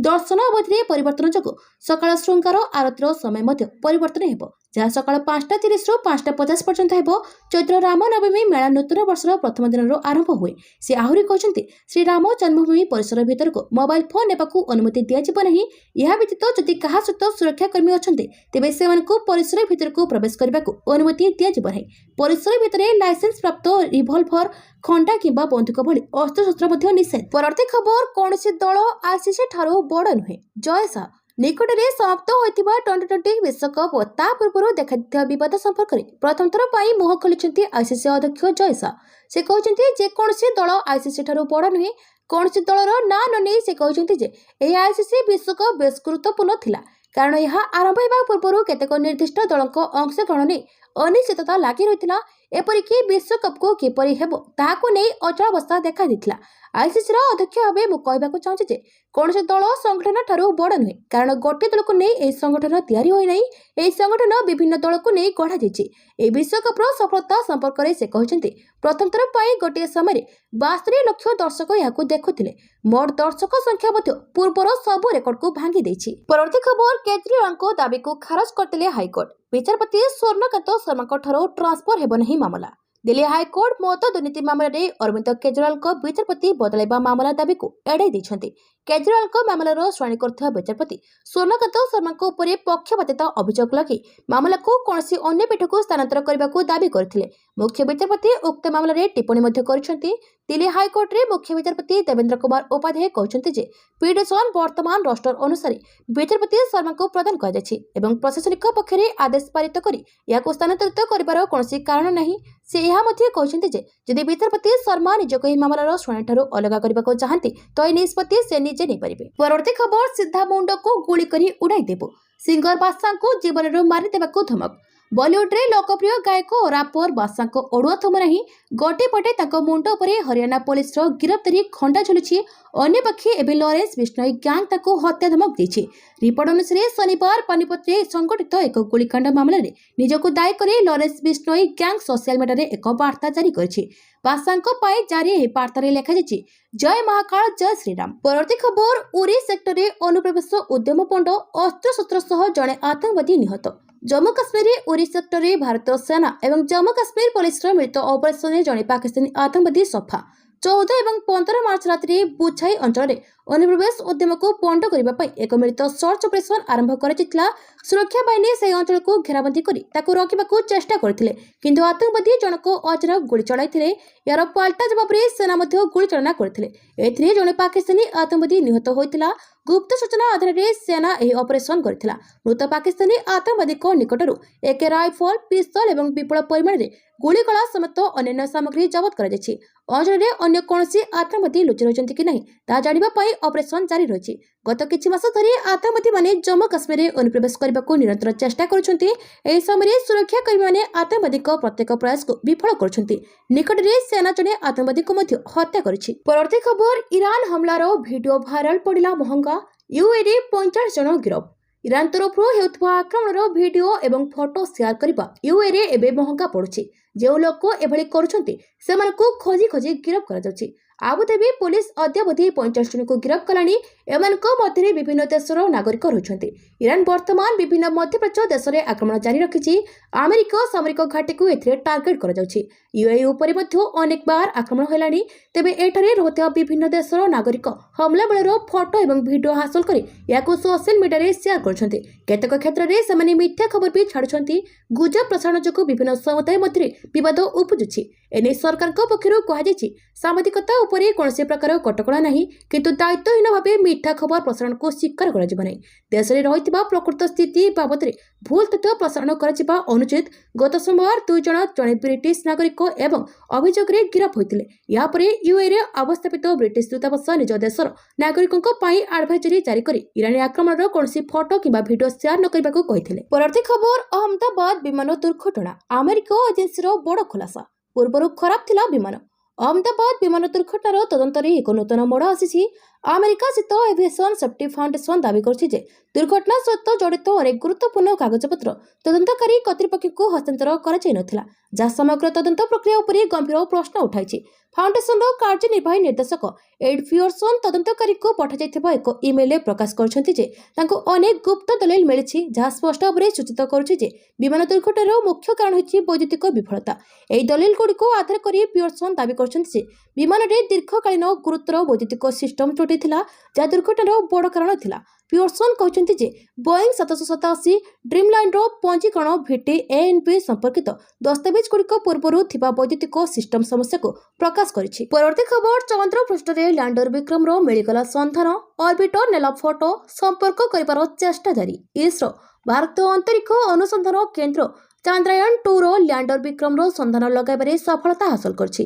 A: ଦର୍ଶନ ଅବଧିରେ ପରିବର୍ତ୍ତନ ଯୋଗୁଁ ସକାଳ ଶୃଙ୍ଗାର ଆରତୀର ସମୟ ମଧ୍ୟ ପରିବର୍ତ୍ତନ ହେବ, ଯାହା ସକାଳ 5ଟା 30ରୁ 5ଟା 50 ପର୍ଯ୍ୟନ୍ତ ହେବ। ଚୈତ୍ର ରାମନବମୀ ମେଳା ନୂତନ ବର୍ଷର ପ୍ରଥମ ଦିନରୁ ଆରମ୍ଭ ହୁଏ। ସେ ଆହୁରି କହିଛନ୍ତି, ଶ୍ରୀରାମ ଜନ୍ମଭୂମି ପରିସର ଭିତରକୁ ମୋବାଇଲ ଫୋନ୍ ନେବାକୁ ଅନୁମତି ଦିଆଯିବ ନାହିଁ। ଏହା ବ୍ୟତୀତ ଯଦି କାହା ସହିତ ସୁରକ୍ଷାକର୍ମୀ ଅଛନ୍ତି, ତେବେ ସେମାନଙ୍କୁ ପରିସର ଭିତରକୁ ପ୍ରବେଶ କରିବାକୁ ଅନୁମତି ଦିଆଯିବ ନାହିଁ। ପରିସର ଭିତରେ ଲାଇସେନ୍ସ ପ୍ରାପ୍ତ ରିଭଲଭର, ଖଣ୍ଡା କିମ୍ବା ବନ୍ଧୁକ ଭଳି ଅସ୍ତ୍ରଶସ୍ତ୍ର ମଧ୍ୟ ନିଷେଧ। ପରବର୍ତ୍ତୀ ଖବର, କୌଣସି ଦଳ ଆଇସିସି ଠାରୁ ବଡ଼ ନୁହେଁ, ଜୟ ଶାହ। ନିକଟରେ ସମାପ୍ତ ହୋଇଥିବା ଟ୍ୱେଣ୍ଟି ଟ୍ୱେଣ୍ଟି ବିଶ୍ୱକପ୍ ଓ ତା ପୂର୍ବରୁ ଦେଖାଦେଇଥିବା ବିବାଦ ସମ୍ପର୍କରେ ପ୍ରଥମ ଥର ପାଇଁ ମୁହଁ ଖୋଲିଛନ୍ତି ଆଇସିସି ଅଧ୍ୟକ୍ଷ ଜୟ ଶାହ। ସେ କହିଛନ୍ତି, ଯେକୌଣସି ଦଳ ଆଇସିସି ଠାରୁ ବଡ଼ ନୁହେଁ। କୌଣସି ଦଳର ନାଁ ନ ନେଇ ସେ କହିଛନ୍ତି ଯେ ଏହି ଆଇସିସି ବିଶ୍ୱକପ୍ ବେଶ୍ ଗୁରୁତ୍ୱପୂର୍ଣ୍ଣ ଥିଲା, କାରଣ ଏହା ଆରମ୍ଭ ହେବା ପୂର୍ବରୁ କେତେକ ନିର୍ଦ୍ଦିଷ୍ଟ ଦଳଙ୍କ ଅଂଶଗ୍ରହଣ ନେଇ ଅନିଶ୍ଚିତତା ଲାଗି ରହିଥିଲା। ଏପରିକି ବିଶ୍ୱକପ୍କୁ କିପରି ହେବ, ତାହାକୁ ନେଇ ଅଚଳାବସ୍ଥା ଦେଖାଦେଇଥିଲା। ଆଇସିସିର ଅଧ୍ୟକ୍ଷ ଭାବେ ମୁଁ କହିବାକୁ ଚାହୁଁଛି ଯେ କୌଣସି ଦଳ ସଂଗଠନ ଠାରୁ ବଡ଼ ନୁହେଁ, କାରଣ ଗୋଟିଏ ଦଳକୁ ନେଇ ଏହି ସଂଗଠନ ତିଆରି ହୋଇନାହିଁ। ଏହି ସଂଗଠନ ବିଭିନ୍ନ ଦଳକୁ ନେଇ ଗଢ଼ାଯାଇଛି। ଏହି ବିଶ୍ୱକପ୍ର ସଫଳତା ସମ୍ପର୍କରେ ସେ କହିଛନ୍ତି, ପ୍ରଥମ ଥର ପାଇଁ ଗୋଟିଏ ସମୟରେ 72 ଲକ୍ଷ ଦର୍ଶକ ଏହାକୁ ଦେଖୁଥିଲେ। ମୋଟ ଦର୍ଶକ ସଂଖ୍ୟା ମଧ୍ୟ ପୂର୍ବର ସବୁ ରେକର୍ଡକୁ ଭାଙ୍ଗି ଦେଇଛି। ପରବର୍ତ୍ତୀ ଖବର, କେଜରିୱାଲଙ୍କ ଦାବିକୁ ଖାରଜ କରିଦେଲେ ହାଇକୋର୍ଟ। ବିଚାରପତି ସ୍ୱର୍ଣ୍ଣକାନ୍ତ ଶର୍ମାଙ୍କ ଠାରୁ ଟ୍ରାନ୍ସଫର ହେବ ନାହିଁ ମାମଲା। ଦିଲ୍ଲୀ ହାଇକୋର୍ଟ ମଦ ଦୁର୍ନୀତି ମାମଲାରେ ଅରବିନ୍ଦ କେଜରିୱାଲଙ୍କ ବିଚାରପତି ବଦଳାଇବା ମାମଲା ଦାବିକୁ ଏଡ଼ାଇ ଦେଇଛନ୍ତି। କେଜରିୱାଲଙ୍କ ମାମଲାର ଶୁଣାଣି କରୁଥିବା ବିଚାରପତି ସ୍ୱର୍ଣ୍ଣକାନ୍ତ ଶର୍ମାଙ୍କ ଉପରେ ପକ୍ଷପାତିତା ଅଭିଯୋଗ ଲଗାଇ ମାମଲାକୁ କୌଣସି ଅନ୍ୟ ପୀଠକୁ ସ୍ଥାନାନ୍ତର କରିବାକୁ ଦାବି କରିଥିଲେ। ମୁଖ୍ୟ ବିଚାରପତି ଉକ୍ତ ମାମଲାରେ ଟିପ୍ପଣୀ ମଧ୍ୟ କରିଛନ୍ତି। ଦିଲ୍ଲୀ ହାଇକୋର୍ଟରେ ମୁଖ୍ୟ ବିଚାରପତି ଦେବେନ୍ଦ୍ର କୁମାର ଉପାଧ୍ୟାୟ କହିଛନ୍ତି ଯେ ପିଟିସନ ବର୍ତ୍ତମାନ ରୋଷ୍ଟର ଅନୁସାରେ ବିଚାରପତି ଶର୍ମାଙ୍କୁ ପ୍ରଦାନ କରାଯାଇଛି ଏବଂ ପ୍ରଶାସନିକ ପକ୍ଷରେ ଆଦେଶ ପାରିତ କରି ଏହାକୁ ସ୍ଥାନାନ୍ତରିତ କରିବାର କୌଣସି କାରଣ ନାହିଁ। ସେ ଏହା ମଧ୍ୟ କହିଛନ୍ତି ଯେ ଯଦି ବିଚାରପତି ଶର୍ମା ନିଜକୁ ଏହି ମାମଲାର ଶୁଣାଣିଠାରୁ ଅଲଗା କରିବାକୁ ଚାହାନ୍ତି, ତ ଏହି ନିଷ୍ପତ୍ତି ସେ ନିଜେ ନେଇପାରିବେ। ପରବର୍ତ୍ତୀ ଖବର, ସିଧା ମୁଣ୍ଡକୁ ଗୁଳି କରି ଉଡ଼ାଇ ଦେବୁ, ସିଙ୍ଗର ବାଦଶାଙ୍କୁ ଜୀବନରୁ ମାରିଦେବାକୁ ଧମକ। ବଲିଉଡରେ ଲୋକପ୍ରିୟ ଗାୟକ ଓ ରାପର ବାଦଶାଙ୍କ ଅଡୁଆ ଥମୁନାହିଁ। ଗୋଟିଏ ପଟେ ତାଙ୍କ ମୁଣ୍ଡ ଉପରେ ହରିୟାଣା ପୋଲିସର ଗିରଫଦାରୀ ଖଣ୍ଡା ଝୁଲୁଛି, ଅନ୍ୟପକ୍ଷେ ଏବେ ଲରେନ୍ସ ବିଷ୍ଣୋଇ ଗ୍ୟାଙ୍ଗ ତାଙ୍କୁ ହତ୍ୟା ଧମକ ଦେଇଛି। ରିପୋର୍ଟ ଅନୁସାରେ, ଶନିବାର ପାନିପତରେ ସଂଗଠିତ ଏକ ଗୁଳିକାଣ୍ଡ ମାମଲାରେ ନିଜକୁ ଦାୟୀ କରି ଲରେନ୍ସ ବିଷ୍ଣୋଇ ଗ୍ୟାଙ୍ଗ ସୋସିଆଲ ମିଡିଆରେ ଏକ ବାର୍ତ୍ତା ଜାରି କରିଛି। ବାଦଶାଙ୍କ ପାଇଁ ଜାରି ଏହି ବାର୍ତ୍ତାରେ ଲେଖାଯାଇଛି, "ଜୟ ମହାକାଳ, ଜୟ ଶ୍ରୀରାମ।" ପରବର୍ତ୍ତୀ ଖବର, ଉରି ସେକ୍ଟରରେ ଅନୁପ୍ରବେଶ ଉଦ୍ୟମ ପଣ୍ଡ, ଅସ୍ତ୍ରଶସ୍ତ୍ର ସହ ଜଣେ ଆତଙ୍କବାଦୀ ନିହତ। ଜମ୍ମୁ କାଶ୍ମୀରରେ ଉରି ସେକ୍ଟରରେ ଭାରତୀୟ ସେନା ଏବଂ ଜମ୍ମୁ କାଶ୍ମୀର ପୋଲିସର ମିଳିତ ଅପରେସନରେ ଜଣେ ପାକିସ୍ତାନୀ ଆତଙ୍କବାଦୀ ସଫା। 14 ଏବଂ 15 ମାର୍ଚ୍ଚ ରାତିରେ ବୁଛାଇ ଅଞ୍ଚଳରେ ଅନୁପ୍ରବେଶ ଉଦ୍ୟମକୁ ପଣ୍ଡ କରିବା ପାଇଁ ଏକ ମିଳିତ ସର୍ଚ୍ଚ ଅପରେସନ ଆରମ୍ଭ କରାଯାଇଥିଲା। ସୁରକ୍ଷା ବାହିନୀ ସେହି ଅଞ୍ଚଳକୁ ଘେରାବନ୍ଦୀ କରି ତାକୁ ରୋକିବାକୁ ଚେଷ୍ଟା କରିଥିଲେ, କିନ୍ତୁ ଆତଙ୍କବାଦୀ ଜଣକ ଅଚାନକ ଗୁଳି ଚଳାଇଥିଲେ। ଏହାର ପାଲଟା ଜବାବରେ ସେନା ମଧ୍ୟ ଗୁଳିଚାଳନା କରିଥିଲେ। ଏଥିରେ ଜଣେ ପାକିସ୍ତାନୀ ଆତଙ୍କବାଦୀ ନିହତ ହୋଇଥିଲା। ଗୁପ୍ତ ସୂଚନା ଆଧାରରେ ସେନା ଏହି ଅପରେସନ କରିଥିଲା। ମୃତ ପାକିସ୍ତାନୀ ଆତଙ୍କବାଦୀଙ୍କ ନିକଟରୁ ଏକ ରାଇଫଲ, ପିସ୍ତଲ ଏବଂ ବିପୁଳ ପରିମାଣରେ ଗୁଳିଗୋଳା ସମେତ ଅନ୍ୟାନ୍ୟ ସାମଗ୍ରୀ ଜବତ କରାଯାଇଛି। ଅଞ୍ଚଳରେ ଅନ୍ୟ କୌଣସି ଆତଙ୍କବାଦୀ ଲୁଚି ରହିଛନ୍ତି କି ନାହିଁ, ତାହା ଜାଣିବା ପାଇଁ ଅପରେସନ ଜାରି ରହିଛି। ଗତ କିଛି ମାସ ଧରି ଆତଙ୍କବାଦୀମାନେ ଜମ୍ମୁ କାଶ୍ମୀରରେ ଅନୁପ୍ରବେଶ କରିବାକୁ ନିରନ୍ତର ଚେଷ୍ଟା କରୁଛନ୍ତି। ଏହି ସମୟରେ ସୁରକ୍ଷାକର୍ମୀମାନେ ଆତଙ୍କବାଦୀଙ୍କ ପ୍ରତ୍ୟେକ ପ୍ରୟାସକୁ ବିଫଳ କରୁଛନ୍ତି। ନିକଟରେ ସେନା ଜଣେ ଆତଙ୍କବାଦୀଙ୍କୁ ମଧ୍ୟ ହତ୍ୟା କରିଛି। ପରବର୍ତ୍ତୀ ଖବର, ଇରାନ ହମଲାର ଭିଡିଓ ଭାଇରାଲ, ପଡ଼ିଲା ମହଙ୍ଗା, ୟୁଏଇରେ 45 ଜଣ ଗିରଫ। ଇରାନ ତରଫରୁ ହେଉଥିବା ଆକ୍ରମଣର ଭିଡିଓ ଏବଂ ଫଟୋ ସେୟାର କରିବା ୟୁଏଇରେ ଏବେ ମହଙ୍ଗା ପଡୁଛି। ଯେଉଁ ଲୋକ ଏଭଳି କରୁଛନ୍ତି, ସେମାନଙ୍କୁ ଖୋଜି ଖୋଜି ଗିରଫ କରାଯାଉଛି। ଆବୁଧାବି ପୋଲିସ ଅଦ୍ୟାବଧି 45 ଜଣଙ୍କୁ ଗିରଫ କଲାଣି। ଏମାନଙ୍କ ମଧ୍ୟରେ ବିଭିନ୍ନ ଦେଶର ନାଗରିକ ରହିଛନ୍ତି। ଇରାନ ବର୍ତ୍ତମାନ ବିଭିନ୍ନ ମଧ୍ୟପ୍ରାଚ୍ୟ ଦେଶରେ ଆକ୍ରମଣ ଜାରି ରଖିଛି। ଆମେରିକା ସାମରିକ ଘାଟିକୁ ଏଥିରେ ଟାର୍ଗେଟ କରାଯାଉଛି। ୟୁଏଇ ଉପରେ ମଧ୍ୟ ଅନେକ ବାର ଆକ୍ରମଣ ହେଲାଣି। ତେବେ ଏଠାରେ ରହୁଥିବା ବିଭିନ୍ନ ଦେଶର ନାଗରିକ ହମଲା ବେଳର ଫଟୋ ଏବଂ ଭିଡିଓ ହାସଲ କରି ଏହାକୁ ସୋସିଆଲ ମିଡିଆରେ ସେୟାର କରୁଛନ୍ତି। କେତେକ କ୍ଷେତ୍ରରେ ସେମାନେ ମିଥ୍ୟା ଖବର ବି ଛାଡୁଛନ୍ତି। ଗୁଜବ ପ୍ରସାରଣ ଯୋଗୁଁ ବିଭିନ୍ନ ସମୁଦାୟ ମଧ୍ୟରେ ବିବାଦ ଉପୁଜୁଛି। ଏନେଇ ସରକାରଙ୍କ ପକ୍ଷରୁ କୁହାଯାଇଛି, ସାମ୍ବାଦିକତା ଉପରେ କୌଣସି ପ୍ରକାର କଟକଣା ନାହିଁ, କିନ୍ତୁ ଦାୟିତ୍ୱହୀନ ଭାବେ ମିଥ୍ୟା ଖବର ପ୍ରସାରଣକୁ ସ୍ୱୀକାର କରାଯିବ ନାହିଁ। ଦେଶରେ ରହିଥିବା ପ୍ରକୃତ ସ୍ଥିତି ବାବଦରେ ଭୁଲ ତଥ୍ୟ ପ୍ରସାରଣ କରାଯିବା ଅନୁଚିତ। ଗତ ସୋମବାର ଦୁଇ ଜଣ, ଜଣେ ବ୍ରିଟିଶ ନାଗରିକ ଏବଂ ଅଭିଯୋଗରେ ଗିରଫ ହୋଇଥିଲେ। ଏହାପରେ ୟୁଏଇରେ ଅବସ୍ଥାପିତ ବ୍ରିଟିଶ ଦୂତାବାସ ନିଜ ଦେଶର ନାଗରିକଙ୍କ ପାଇଁ ଆଡଭାଇଜରୀ ଜାରି କରି ଇରାନୀ ଆକ୍ରମଣର କୌଣସି ଫଟୋ କିମ୍ବା ଭିଡିଓ ସେୟାର ନ କରିବାକୁ କହିଥିଲେ। ପରବର୍ତ୍ତୀ ଖବର, ଅହମ୍ମଦାବାଦ ବିମାନ ଦୁର୍ଘଟଣା, ଆମେରିକା ଏଜେନ୍ସିର ବଡ଼ ଖୁଲାସା, ପୂର୍ବରୁ ଖରାପ ଥିଲା ବିମାନ। ଅହମ୍ମଦାବାଦ ବିମାନ ଦୁର୍ଘଟଣାର ତଦନ୍ତରେ ଏକ ନୂତନ ମୋଡ଼ ଆସିଛି। ଆମେରିକା ସ୍ଥିତ ଏଭିଏସନ୍ ସେଫ୍ଟି ଫାଉଣ୍ଡେସନ ଦାବି କରିଛି ଯେ ଦୁର୍ଘଟଣା ସହିତ ଜଡ଼ିତ ଅନେକ ଗୁରୁତ୍ୱପୂର୍ଣ୍ଣ କାଗଜପତ୍ର ତଦନ୍ତକାରୀ କର୍ତ୍ତୃପକ୍ଷଙ୍କୁ ହସ୍ତାନ୍ତର କରାଯାଇନଥିଲା, ଯାହା ସମଗ୍ର ତଦନ୍ତ ପ୍ରକ୍ରିୟା ଉପରେ ଗମ୍ଭୀର ପ୍ରଶ୍ନ ଉଠାଇଛି। ଫାଉଣ୍ଡେସନର କାର୍ଯ୍ୟନିର୍ବାହୀ ନିର୍ଦ୍ଦେଶକ ଏଡ୍ ପିୟର୍ସନ୍ ତଦନ୍ତକାରୀଙ୍କୁ ପଠାଯାଇଥିବା ଏକ ଇମେଲରେ ପ୍ରକାଶ କରିଛନ୍ତି ଯେ ତାଙ୍କୁ ଅନେକ ଗୁପ୍ତ ଦଲିଲ ମିଳିଛି, ଯାହା ସ୍ପଷ୍ଟ ଭାବରେ ସୂଚିତ କରୁଛି ଯେ ବିମାନ ଦୁର୍ଘଟଣାର ମୁଖ୍ୟ କାରଣ ହେଉଛି ବୈଦ୍ୟୁତିକ ବିଫଳତା। ଏହି ଦଲିଲଗୁଡ଼ିକୁ ଆଧାର କରି ପିୟର୍ସନ୍ ଦାବି କରିଛନ୍ତି ଯେ ବିମାନରେ ଦୀର୍ଘକାଳୀନ ଗୁରୁତର ବୈଦ୍ୟୁତିକ ସିଷ୍ଟମ ତ୍ରୁଟି ଥିଲା, ଯାହା ଦୁର୍ଘଟଣାର ବଡ଼ କାରଣ ଥିଲା। ପିୟର୍ସନ୍ କହିଛନ୍ତି ଯେ ବୋଇଂ 787 ଡ୍ରିମ୍ଲାଇନର ପଞ୍ଜୀକରଣ ଭିଟି ଏଏନ୍ପି ସମ୍ପର୍କିତ ଦସ୍ତାବିଜଗୁଡ଼ିକ ପୂର୍ବରୁ ଥିବା ବୈଦ୍ୟୁତିକ ସିଷ୍ଟମ ସମସ୍ୟାକୁ ପ୍ରକାଶ କରିଛି। ପରବର୍ତ୍ତୀ ଖବର, ଚନ୍ଦ୍ର ପୃଷ୍ଠରେ ଲ୍ୟାଣ୍ଡର ବିକ୍ରମର ମିଳିଗଲା ସନ୍ଧାନ, ଅର୍ବିଟର ନେଲା ଫଟୋ, ସମ୍ପର୍କ କରିବାର ଚେଷ୍ଟା ଜାରି। ଇସ୍ରୋ, ଭାରତୀୟ ଅନ୍ତରୀକ୍ଷ ଅନୁସନ୍ଧାନ କେନ୍ଦ୍ର, ଚାନ୍ଦ୍ରାୟନ 2ର ଲ୍ୟାଣ୍ଡର ବିକ୍ରମର ସନ୍ଧାନ ଲଗାଇବାରେ ସଫଳତା ହାସଲ କରିଛି।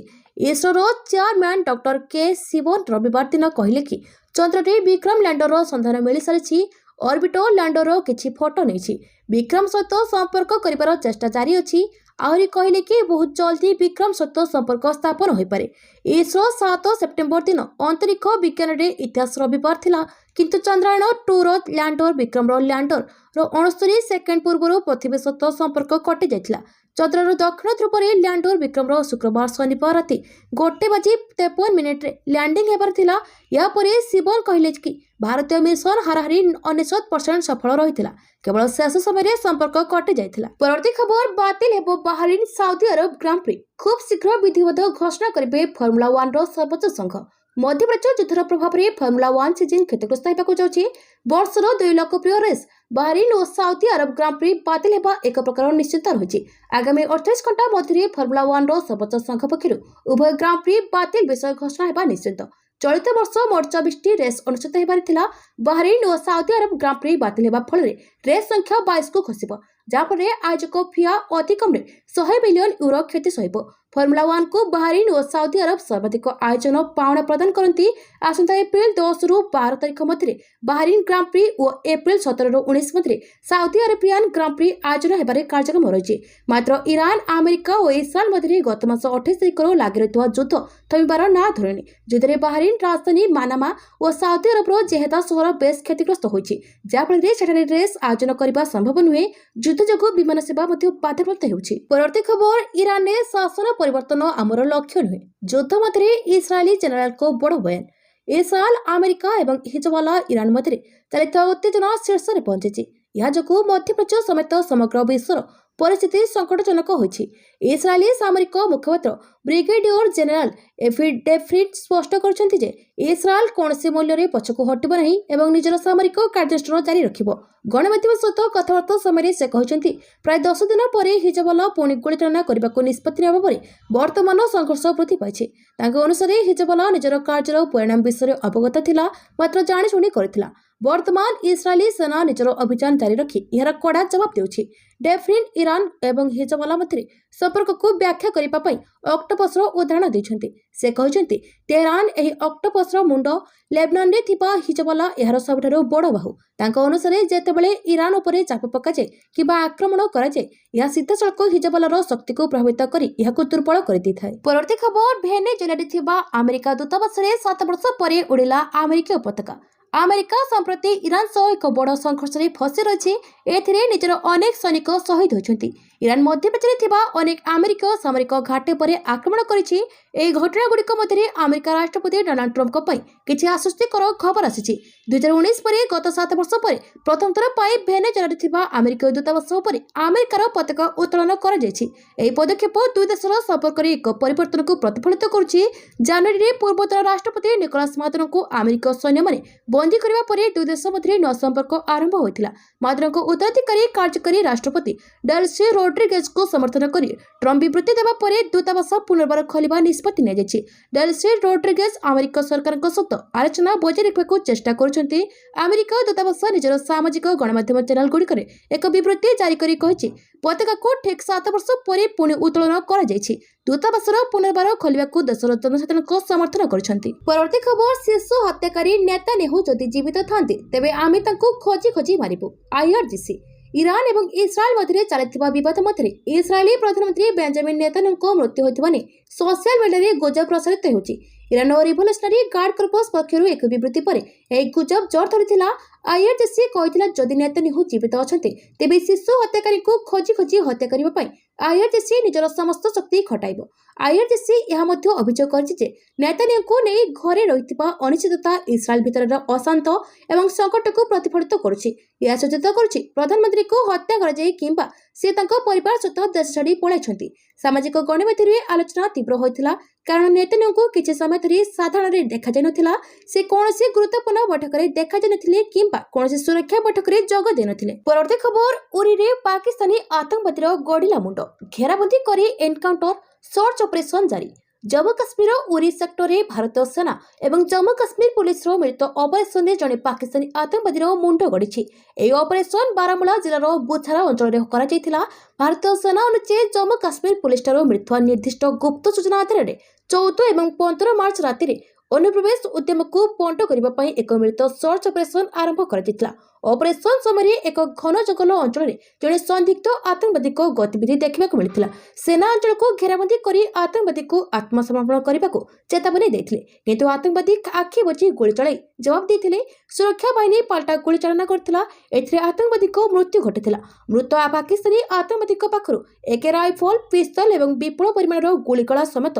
A: ଇସ୍ରୋର ଚେୟାରମ୍ୟାନ୍ ଡକ୍ଟର କେ ଶିବନ ରବିବାର ଦିନ କହିଲେ କି ଚନ୍ଦ୍ରରେ ବିକ୍ରମ ଲ୍ୟାଣ୍ଡରର ସନ୍ଧାନ ମିଳିସାରିଛି। ଅର୍ବିଟର ଲ୍ୟାଣ୍ଡରର କିଛି ଫଟୋ ନେଇଛି। ବିକ୍ରମ ସହିତ ସମ୍ପର୍କ କରିବାର ଚେଷ୍ଟା ଜାରି ଅଛି। ଆହୁରି କହିଲେ କି ବହୁତ ଜଲ୍ଦି ବିକ୍ରମ ସହିତ ସମ୍ପର୍କ ସ୍ଥାପନ ହୋଇପାରେ। ଇସ୍ରୋ 7 ସେପ୍ଟେମ୍ବର ଦିନ ଅନ୍ତରୀକ୍ଷ ବିଜ୍ଞାନରେ ଇତିହାସ ରବିବାର ଥିଲା, କିନ୍ତୁ ଚନ୍ଦ୍ରାୟନ 2ର ଲ୍ୟାଣ୍ଡର ବିକ୍ରମର ଲ୍ୟାଣ୍ଡର 69 ସେକେଣ୍ଡ ପୂର୍ବରୁ ପୃଥିବୀ ସହିତ ସମ୍ପର୍କ କଟିଯାଇଥିଲା। ଚନ୍ଦ୍ରର ଦକ୍ଷିଣ ଧ୍ରୁବରେ ଲ୍ୟାଣ୍ଡର ବିକ୍ରମର ଶୁକ୍ରବାର ଶନିବାର ରାତି 1 ବାଜି 53 ମିନିଟ୍ରେ ଲ୍ୟାଣ୍ଡିଂ ହେବାର ଥିଲା। ଏହାପରେ ଶିବନ କହିଲେ କି ଭାରତୀୟ ମିଶନ ହାରାହାରି 99% ସଫଳ ରହିଥିଲା, କେବଳ ଶେଷ ସମୟରେ ସମ୍ପର୍କ କଟିଯାଇଥିଲା। ପରବର୍ତ୍ତୀ ଖବର, ବାତିଲ ହେବ ବାହାରିନ୍ ସାଉଦି ଆରବ ଗ୍ରାଣ୍ଡପ୍ରି। ଖୁବ୍ ଶୀଘ୍ର ବିଧିବଦ୍ଧ ଘୋଷଣା କରିବେ ଫର୍ମୁଲା ୱାନ୍ର ସର୍ବୋଚ୍ଚ ସଂଘ। ମଧ୍ୟପ୍ରାଚ୍ୟ ଯୁଦ୍ଧର ପ୍ରଭାବରେ ଫର୍ମୁଲା ୱାନ୍ ସିଜିନ୍ କ୍ଷତିଗ୍ରସ୍ତ ହେବାକୁ ଯାଉଛି। ବର୍ଷର ଦୁଇ ଲୋକପ୍ରିୟ ରେସ୍ ବାହାରିନ୍ ଓ ସାଉଦି ଆରବ ଗ୍ରାଣ୍ଡପ୍ରି ବାତିଲ ହେବା ଏକ ପ୍ରକାର ନିଶ୍ଚିତ ରହିଛି। ଆଗାମୀ 48 ଘଣ୍ଟା ମଧ୍ୟରେ ଫର୍ମୁଲା ୱାନ୍ର ସର୍ବୋଚ୍ଚ ସଂଘ ପକ୍ଷରୁ ଉଭୟ ଗ୍ରାଣ୍ଡପ୍ରି ବାତିଲ ବିଷୟ ଘୋଷଣା ହେବା ନିଶ୍ଚିତ। ଚଳିତ ବର୍ଷ ମୋଟ 24ଟି ରେସ୍ ଅନୁଷ୍ଠିତ ହେବାର ଥିଲା। ବାହାରିନ୍ ଓ ସାଉଦି ଆରବ ଗ୍ରାଣ୍ଡପ୍ରି ବାତିଲ ହେବା ଫଳରେ ରେସ୍ ସଂଖ୍ୟା 22କୁ ଖସିବ, ଯାହାଫଳରେ ଆୟୋଜକ ଫିଆ ଅତି କମ୍ରେ 100 ମିଲିୟନ ୟୁରୋ କ୍ଷତି ସହିବ। ଫର୍ମୁଲା ୱାନ୍କୁ ବାହାରିନ୍ ଓ ସାଉଦି ଆରବ ସର୍ବାଧିକ ଆୟୋଜନ ପାଉଣା ପ୍ରଦାନ କରନ୍ତି। ଆସନ୍ତା ଏପ୍ରିଲ 10ରୁ 12 ତାରିଖ ମଧ୍ୟରେ ବାହାରିନ୍ ଗ୍ରାଣ୍ଡପ୍ରି ଓ ଏପ୍ରିଲ 17ରୁ 19 ମଧ୍ୟରେ ସାଉଦି ଆରବିଆନ୍ ଗ୍ରାଣ୍ଡପ୍ରି ଆୟୋଜନ ହେବାର କାର୍ଯ୍ୟକ୍ରମ ରହିଛି। ମାତ୍ର ଇରାନ, ଆମେରିକା ଓ ଇସ୍ରାଏଲ ମଧ୍ୟରେ ଗତ ମାସ 28 ତାରିଖରୁ ଲାଗି ରହିଥିବା ଯୁଦ୍ଧ ଥମିବାର ନାଁ ଧରିନି। ଯୁଦ୍ଧରେ ବାହାରିନ୍ ରାଜଧାନୀ ମାନାମା ଓ ସାଉଦି ଆରବର ଜେହେଦା ସହର ବେଶ୍ କ୍ଷତିଗ୍ରସ୍ତ ହୋଇଛି, ଯାହାଫଳରେ ସେଠାରେ ରେସ୍ ଆୟୋଜନ କରିବା ସମ୍ଭବ ନୁହେଁ। ଯୁଦ୍ଧ ଯୋଗୁଁ ବିମାନ ସେବା ମଧ୍ୟ ବାଧାପ୍ରାପ୍ତ ହେଉଛି। ପରବର୍ତ୍ତୀ ଖବର, ଇରାନରେ ଶାସନ ପରିବର୍ତ୍ତନ ଆମର ଲକ୍ଷ୍ୟ ନୁହେଁ, ଯୁଦ୍ଧ ମଧ୍ୟରେ ଇସ୍ରାଏଲୀ ଜେନେରାଲଙ୍କ ବଡ଼ ବୟାନ। ଇସ୍ରାଏଲ, ଆମେରିକା ଏବଂ ହିଜବୋଲା ଇରାନ ମଧ୍ୟରେ ଚାଲିଥିବା ଉତ୍ତେଜନା ଶୀର୍ଷରେ ପହଞ୍ଚିଛି। ଏହା ଯୋଗୁଁ ମଧ୍ୟପ୍ରାଚ୍ୟ ସମେତ ସମଗ୍ର ବିଶ୍ୱର ପରିସ୍ଥିତି ସଙ୍କଟଜନକ ହୋଇଛି। ଇସ୍ରାଏଲୀ ସାମରିକ ମୁଖପାତ୍ର ବ୍ରିଗେଡିୟର ଜେନେରାଲ ଏଫି ଡେଫ୍ରିନ୍ ସ୍ପଷ୍ଟ କରିଛନ୍ତି ଯେ ଇସ୍ରାଏଲ କୌଣସି ମୂଲ୍ୟରେ ପଛକୁ ହଟିବ ନାହିଁ ଏବଂ ନିଜର ସାମରିକ କାର୍ଯ୍ୟାନୁଷ୍ଠାନ ଜାରି ରଖିବ। ଗଣମାଧ୍ୟମ ସହିତ କଥାବାର୍ତ୍ତା ସମୟରେ ସେ କହିଛନ୍ତି, ପ୍ରାୟ 10 ଦିନ ପରେ ହିଜବୋଲା ପୁଣି ଗୁଳିଚାଳନା କରିବାକୁ ନିଷ୍ପତ୍ତି ନେବା ପରେ ବର୍ତ୍ତମାନ ସଂଘର୍ଷ ବୃଦ୍ଧି ପାଇଛି। ତାଙ୍କ ଅନୁସାରେ ହିଜବୋଲା ନିଜର କାର୍ଯ୍ୟର ପରିଣାମ ବିଷୟରେ ଅବଗତ ଥିଲା, ମାତ୍ର ଜାଣିଶୁଣି କରିଥିଲା। ବର୍ତ୍ତମାନ ଇସ୍ରାଏଲୀ ସେନା ନିଜର ଅଭିଯାନ ଜାରି ରଖି ଏହାର କଡ଼ା ଜବାବ ଦେଉଛି। ଡେଫ୍ରିନ୍ ଇରାନ ଏବଂ ହିଜବୋଲା ମଧ୍ୟରେ ସମ୍ପର୍କକୁ ବ୍ୟାଖ୍ୟା କରିବା ପାଇଁ ଅକ୍ଟୋପସର ଉଦାହରଣ ଦେଇଛନ୍ତି। ସେ କହିଛନ୍ତି, ତେହରାନ ଏହି ଅକ୍ଟୋପସର ମୁଣ୍ଡ, ଲେବନନରେ ଥିବା ହିଜବୋଲା ଏହାର ସବୁଠାରୁ ବଡ଼ ବାହୁ। ତାଙ୍କ ଅନୁସାରେ ଯେତେବେଳେ ଇରାନ ଉପରେ ଚାପ ପକାଯାଏ କିମ୍ବା ଆକ୍ରମଣ କରାଯାଏ, ଏହା ସିଧାସଳଖ ହିଜବୋଲାର ଶକ୍ତିକୁ ପ୍ରଭାବିତ କରି ଏହାକୁ ଦୁର୍ବଳ କରିଦେଇଥାଏ। ପରବର୍ତ୍ତୀ ଖବର, ଭେନେଜୁଏଲାରେ ଥିବା ଆମେରିକା ଦୂତାବାସରେ 7 ବର୍ଷ ପରେ ଉଡ଼ିଲା ଆମେରିକୀୟ ପତାକା। ଆମେରିକା ସମ୍ପ୍ରତି ଇରାନ ସହ ଏକ ବଡ଼ ସଂଘର୍ଷରେ ଫସି ରହିଛି। ଏଥିରେ ନିଜର ଅନେକ ସୈନିକ ଶହୀଦ ହୋଇଛନ୍ତି। ଇରାନ ମଧ୍ୟପ୍ରାଚ୍ୟରେ ଥିବା ଅନେକ ଆମେରିକୀୟ ସାମରିକ ଘାଟି ଉପରେ ଆକ୍ରମଣ କରିଛି। ଏହି ଘଟଣାଗୁଡ଼ିକ ମଧ୍ୟରେ ଆମେରିକା ରାଷ୍ଟ୍ରପତି ଡୋନାଲ୍ଡ ଟ୍ରମ୍ପଙ୍କ ପାଇଁ କିଛି ଆଶ୍ୱସ୍ତିକର ଖବର ଆସିଛି। 2019 ପରେ ଗତ 7 ବର୍ଷ ପରେ ପ୍ରଥମ ଥର ପାଇଁ ଭେନେଜୁଏଲାରେ ଥିବା ଆମେରିକୀୟ ଦୂତାବାସ ଉପରେ ଆମେରିକାର ପତାକା ଉତ୍ତୋଳନ କରାଯାଇଛି। ଏହି ପଦକ୍ଷେପ ଦୁଇ ଦେଶର ସମ୍ପର୍କରେ ଏକ ପରିବର୍ତ୍ତନକୁ ପ୍ରତିଫଳିତ କରୁଛି। ଜାନୁଆରୀରେ ପୂର୍ବତନ ରାଷ୍ଟ୍ରପତି ନିକୋଲାସ ମାଦୁରୋଙ୍କୁ ଆମେରିକୀୟ ସୈନ୍ୟମାନେ ବନ୍ଦୀ କରିବା ପରେ ଦୁଇ ଦେଶ ମଧ୍ୟରେ ନୂଆ ସମ୍ପର୍କ ଆରମ୍ଭ ହୋଇଥିଲା। ମାଦୁରୋଙ୍କ ଉତ୍ତରାଧିକାରୀ କାର୍ଯ୍ୟକାରୀ ରାଷ୍ଟ୍ରପତି ଡେଲସି ରୋଡ୍ରିଗେଜଙ୍କୁ ସମର୍ଥନ କରି ଟ୍ରମ୍ପ ବିବୃତ୍ତି ଦେବା ପରେ ଦୂତାବାସ ପୁନର୍ବାର ଖୋଲିବା ନିଷ୍ପତ୍ତି ନିଆଯାଇଛି। ଡେଲସି ରୋଡ୍ରିଗେଜ ଆମେରିକା ସରକାରଙ୍କ ସହିତ ଆଲୋଚନା ବଜାୟ ରଖିବାକୁ ଚେଷ୍ଟା କରୁଛନ୍ତି। ଆମେରିକା ଦୂତାବାସ ନିଜର ସାମାଜିକ ଗଣମାଧ୍ୟମ ଚ୍ୟାନେଲଗୁଡ଼ିକରେ ଏକ ବିବୃତ୍ତି ଜାରି କରି କହିଛି, ପତାକାକୁ ଠିକ୍ 7 ବର୍ଷ ପରେ ପୁଣି ଉତ୍ତୋଳନ କରାଯାଇଛି। ଦୂତାବାସର ପୁନର୍ବାର ଖୋଲିବାକୁ ଦେଶର ଜନସାଧାରଣଙ୍କ ସମର୍ଥନ କରିଛନ୍ତି। ପରବର୍ତ୍ତୀ ଖବର, ଶିଶୁ ହତ୍ୟାକାରୀ ନେତାନ୍ୟାହୁ ଯଦି ଜୀବିତ ଥାନ୍ତି, ତେବେ ଆମେ ତାଙ୍କୁ ଖୋଜି ଖୋଜି ମାରିବୁ, ଆଇଆରଜିସି। ଇରାନ ଏବଂ ଇସ୍ରାଏଲ ମଧ୍ୟରେ ଚାଲିଥିବା ବିବାଦ ମଧ୍ୟରେ ଇସ୍ରାଏଲୀ ପ୍ରଧାନମନ୍ତ୍ରୀ ବେଞ୍ଜାମିନ୍ ନେତାନ୍ୟାହୁଙ୍କ ମୃତ୍ୟୁ ହୋଇଥିବା ନେଇ ସୋସିଆଲ ମିଡିଆରେ ଗୁଜବ ପ୍ରସାରିତ ହେଉଛି। ଇରାନର ରିଭଲ୍ୟୁସନାରୀ ଗାର୍ଡ କର୍ପସ ପକ୍ଷରୁ ଏକ ବିବୃତ୍ତି ପରେ ଏହି ଗୁଜବ ଜୋର ଧରିଥିଲା। ଆଇଆରଜିସି କହିଥିଲା, ଯଦି ନେତାନ୍ୟାହୁ ଜୀବିତ ଅଛନ୍ତି, ତେବେ ଶିଶୁ ହତ୍ୟାକାରୀଙ୍କୁ ଖୋଜି ଖୋଜି ହତ୍ୟା କରିବା ପାଇଁ ଆଇଆର୍ଜିସି ନିଜର ସମସ୍ତ ଶକ୍ତି ଖଟାଇବ। ଆଇଆର୍ଜିସି ଏହା ମଧ୍ୟ ଅଭିଯୋଗ କରିଛି ଯେ ନେତାନ୍ୟାହୁଙ୍କୁ ନେଇ ଘରେ ରହିଥିବା ଅନିଶ୍ଚିତତା ଇସ୍ରାଏଲ ଭିତରର ଅଶାନ୍ତ ଏବଂ ସଙ୍କଟକୁ ପ୍ରତିଫଳିତ କରୁଛି। ଏହା ସୂଚିତ କରୁଛି, ପ୍ରଧାନମନ୍ତ୍ରୀଙ୍କୁ ହତ୍ୟା କରାଯାଇ କିମ୍ବା ସେ ତାଙ୍କ ପରିବାର ସହିତ ଦେଶ ଛାଡ଼ି ପଳାଇଛନ୍ତି। ସାମାଜିକ ଗଣମାଧ୍ୟମରେ ଆଲୋଚନା ତୀବ୍ର ହୋଇଥିଲା, କାରଣ ନେତାନ୍ୟାହୁଙ୍କୁ କିଛି ସମୟ ଧରି ସାଧାରଣରେ ଦେଖାଯାଇନଥିଲା। ସେ କୌଣସି ଗୁରୁତ୍ୱପୂର୍ଣ୍ଣ ବୈଠକରେ ଦେଖାଯାଇନଥିଲେ କିମ୍ବା କୌଣସି ସୁରକ୍ଷା ବୈଠକରେ ଯୋଗ ଦେଇନଥିଲେ। ପରବର୍ତ୍ତୀ ଖବର, ଉରିରେ ପାକିସ୍ତାନୀ ଆତଙ୍କବାଦୀର ଗଡ଼ିଲା ମୁଣ୍ଡ, ଘେରାବନ୍ଦୀ କରି ଏନକାଉଣ୍ଟର, ସର୍ଚ୍ଚ ଅପରେସନ ଜାରି। ଜମ୍ମୁ କାଶ୍ମୀରର ଉରି ସେକ୍ଟରରେ ଭାରତୀୟ ସେନା ଏବଂ ଜମ୍ମୁ କାଶ୍ମୀର ପୋଲିସର ମିଳିତ ଅପରେସନରେ ଜଣେ ପାକିସ୍ତାନୀ ଆତଙ୍କବାଦୀର ମୁଣ୍ଡ ଗଡ଼ିଛି। ଏହି ଅପରେସନ ବାରାମୁଲା ଜିଲ୍ଲାର ବୁଛାରା ଅଞ୍ଚଳରେ କରାଯାଇଥିଲା। ଭାରତୀୟ ସେନା ଅନୁଯାୟୀ, ଜମ୍ମୁ କାଶ୍ମୀର ପୋଲିସଠାରୁ ମିଳିଥିବା ନିର୍ଦ୍ଦିଷ୍ଟ ଗୁପ୍ତ ସୂଚନା ଆଧାରରେ 14 ଏବଂ 15 ମାର୍ଚ୍ଚ ରାତିରେ ଅନୁପ୍ରବେଶ ଉଦ୍ୟମକୁ ପଣ୍ଡ କରିବା ପାଇଁ ଏକ ମିଳିତ ସର୍ଚ୍ଚ ଅପରେସନ ଆରମ୍ଭ କରାଯାଇଥିଲା। ଅପରେସନ ସମୟରେ ଏକ ଘନ ଜଙ୍ଗଲ ଅଞ୍ଚଳରେ ଜଣେ ସନ୍ଦିଗ୍ଧ ଆତଙ୍କବାଦୀଙ୍କ ଗତିବିଧି ଦେଖିବାକୁ ମିଳିଥିଲା। ସେନା ଅଞ୍ଚଳକୁ ଘେରାବନ୍ଦୀ କରି ଆତଙ୍କବାଦୀକୁ ଆତ୍ମସମର୍ପଣ କରିବାକୁ ଚେତାବନୀ ଦେଇଥିଲେ। କିନ୍ତୁ ଆତଙ୍କବାଦୀ ଆଖି ବୁଜି ଗୁଳି ଚଳାଇ ଜବାବ ଦେଇଥିଲେ। ସୁରକ୍ଷା ବାହିନୀ ପାଲଟା ଗୁଳିଚାଳନା କରିଥିଲା। ଏଥିରେ ଆତଙ୍କବାଦୀଙ୍କ ମୃତ୍ୟୁ ଘଟିଥିଲା। ମୃତ ପାକିସ୍ତାନୀ ଆତଙ୍କବାଦୀଙ୍କ ପାଖରୁ ଏକ ରାଇଫଲ, ପିସ୍ତଲ ଏବଂ ବିପୁଳ ପରିମାଣର ଗୁଳିଗୋଳା ସମେତ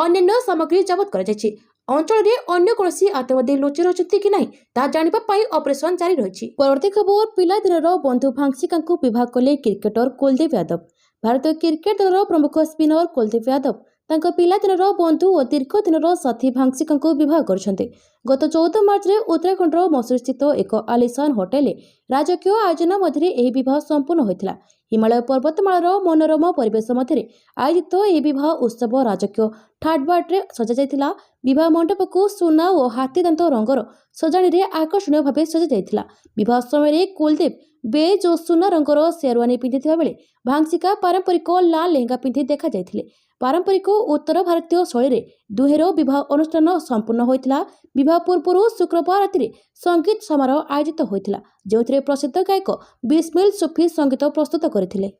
A: ଅନ୍ୟାନ୍ୟ ସାମଗ୍ରୀ ଜବତ କରାଯାଇଛି। ଅଞ୍ଚଳରେ ଅନ୍ୟ କୌଣସି ଆତଙ୍କବାଦୀ ଲୁଚି ରହିଛନ୍ତି କି ନାହିଁ, ତାହା ଜାଣିବା ପାଇଁ ଅପରେସନ ଜାରି ରହିଛି। ପରବର୍ତ୍ତୀ ଖବର, ପିଲାଦିନର ବନ୍ଧୁ ଭାଂସିକାଙ୍କୁ ବିବାହ କଲେ କ୍ରିକେଟର କୁଲଦୀପ ଯାଦବ। ଭାରତୀୟ କ୍ରିକେଟ ଦଳର ପ୍ରମୁଖ ସ୍ପିନର କୁଲଦୀପ ଯାଦବ ତାଙ୍କ ପିଲାଦିନର ବନ୍ଧୁ ଓ ଦୀର୍ଘ ଦିନର ସାଥୀ ଭାଂସିକାଙ୍କୁ ବିବାହ କରିଛନ୍ତି। ଗତ 14 ମାର୍ଚ୍ଚରେ ଉତ୍ତରାଖଣ୍ଡର ମସୁରୀସ୍ଥିତ ଏକ ଆଲିସାନ ହୋଟେଲରେ ରାଜକୀୟ ଆୟୋଜନ ମଧ୍ୟରେ ଏହି ବିବାହ ସମ୍ପନ୍ନ ହୋଇଥିଲା। ହିମାଳୟ ପର୍ବତମାଳାର ମନୋରମ ପରିବେଶ ମଧ୍ୟରେ ଆୟୋଜିତ ଏହି ବିବାହ ଉତ୍ସବ ରାଜକୀୟ ଠାଟବାଟରେ ସଜାଯାଇଥିଲା। ବିବାହ ମଣ୍ଡପକୁ ସୁନା ଓ ହାତୀଦାନ୍ତ ରଙ୍ଗର ସଜାଣିରେ ଆକର୍ଷଣୀୟ ଭାବେ ସଜାଯାଇଥିଲା। ବିବାହ ସମୟରେ କୁଲଦୀପ ବେଜ୍ ଓ ସୁନା ରଙ୍ଗର ସେରୱାନୀ ପିନ୍ଧିଥିବା ବେଳେ ଭାଂସିକା ପାରମ୍ପରିକ ଲାଲ ଲେହେଙ୍ଗା ପିନ୍ଧି ଦେଖାଯାଇଥିଲେ। ପାରମ୍ପରିକ ଉତ୍ତର ଭାରତୀୟ ଶୈଳୀରେ ଦୁହେଁର ବିବାହ ଅନୁଷ୍ଠାନ ସମ୍ପୂର୍ଣ୍ଣ ହୋଇଥିଲା। ବିବାହ ପୂର୍ବରୁ ଶୁକ୍ରବାର ରାତିରେ ସଙ୍ଗୀତ ସମାରୋହ ଆୟୋଜିତ ହୋଇଥିଲା, ଯେଉଁଥିରେ ପ୍ରସିଦ୍ଧ ଗାୟକ ବିସ୍ମିଲ ସୁଫି ସଙ୍ଗୀତ ପ୍ରସ୍ତୁତ କରିଥିଲେ।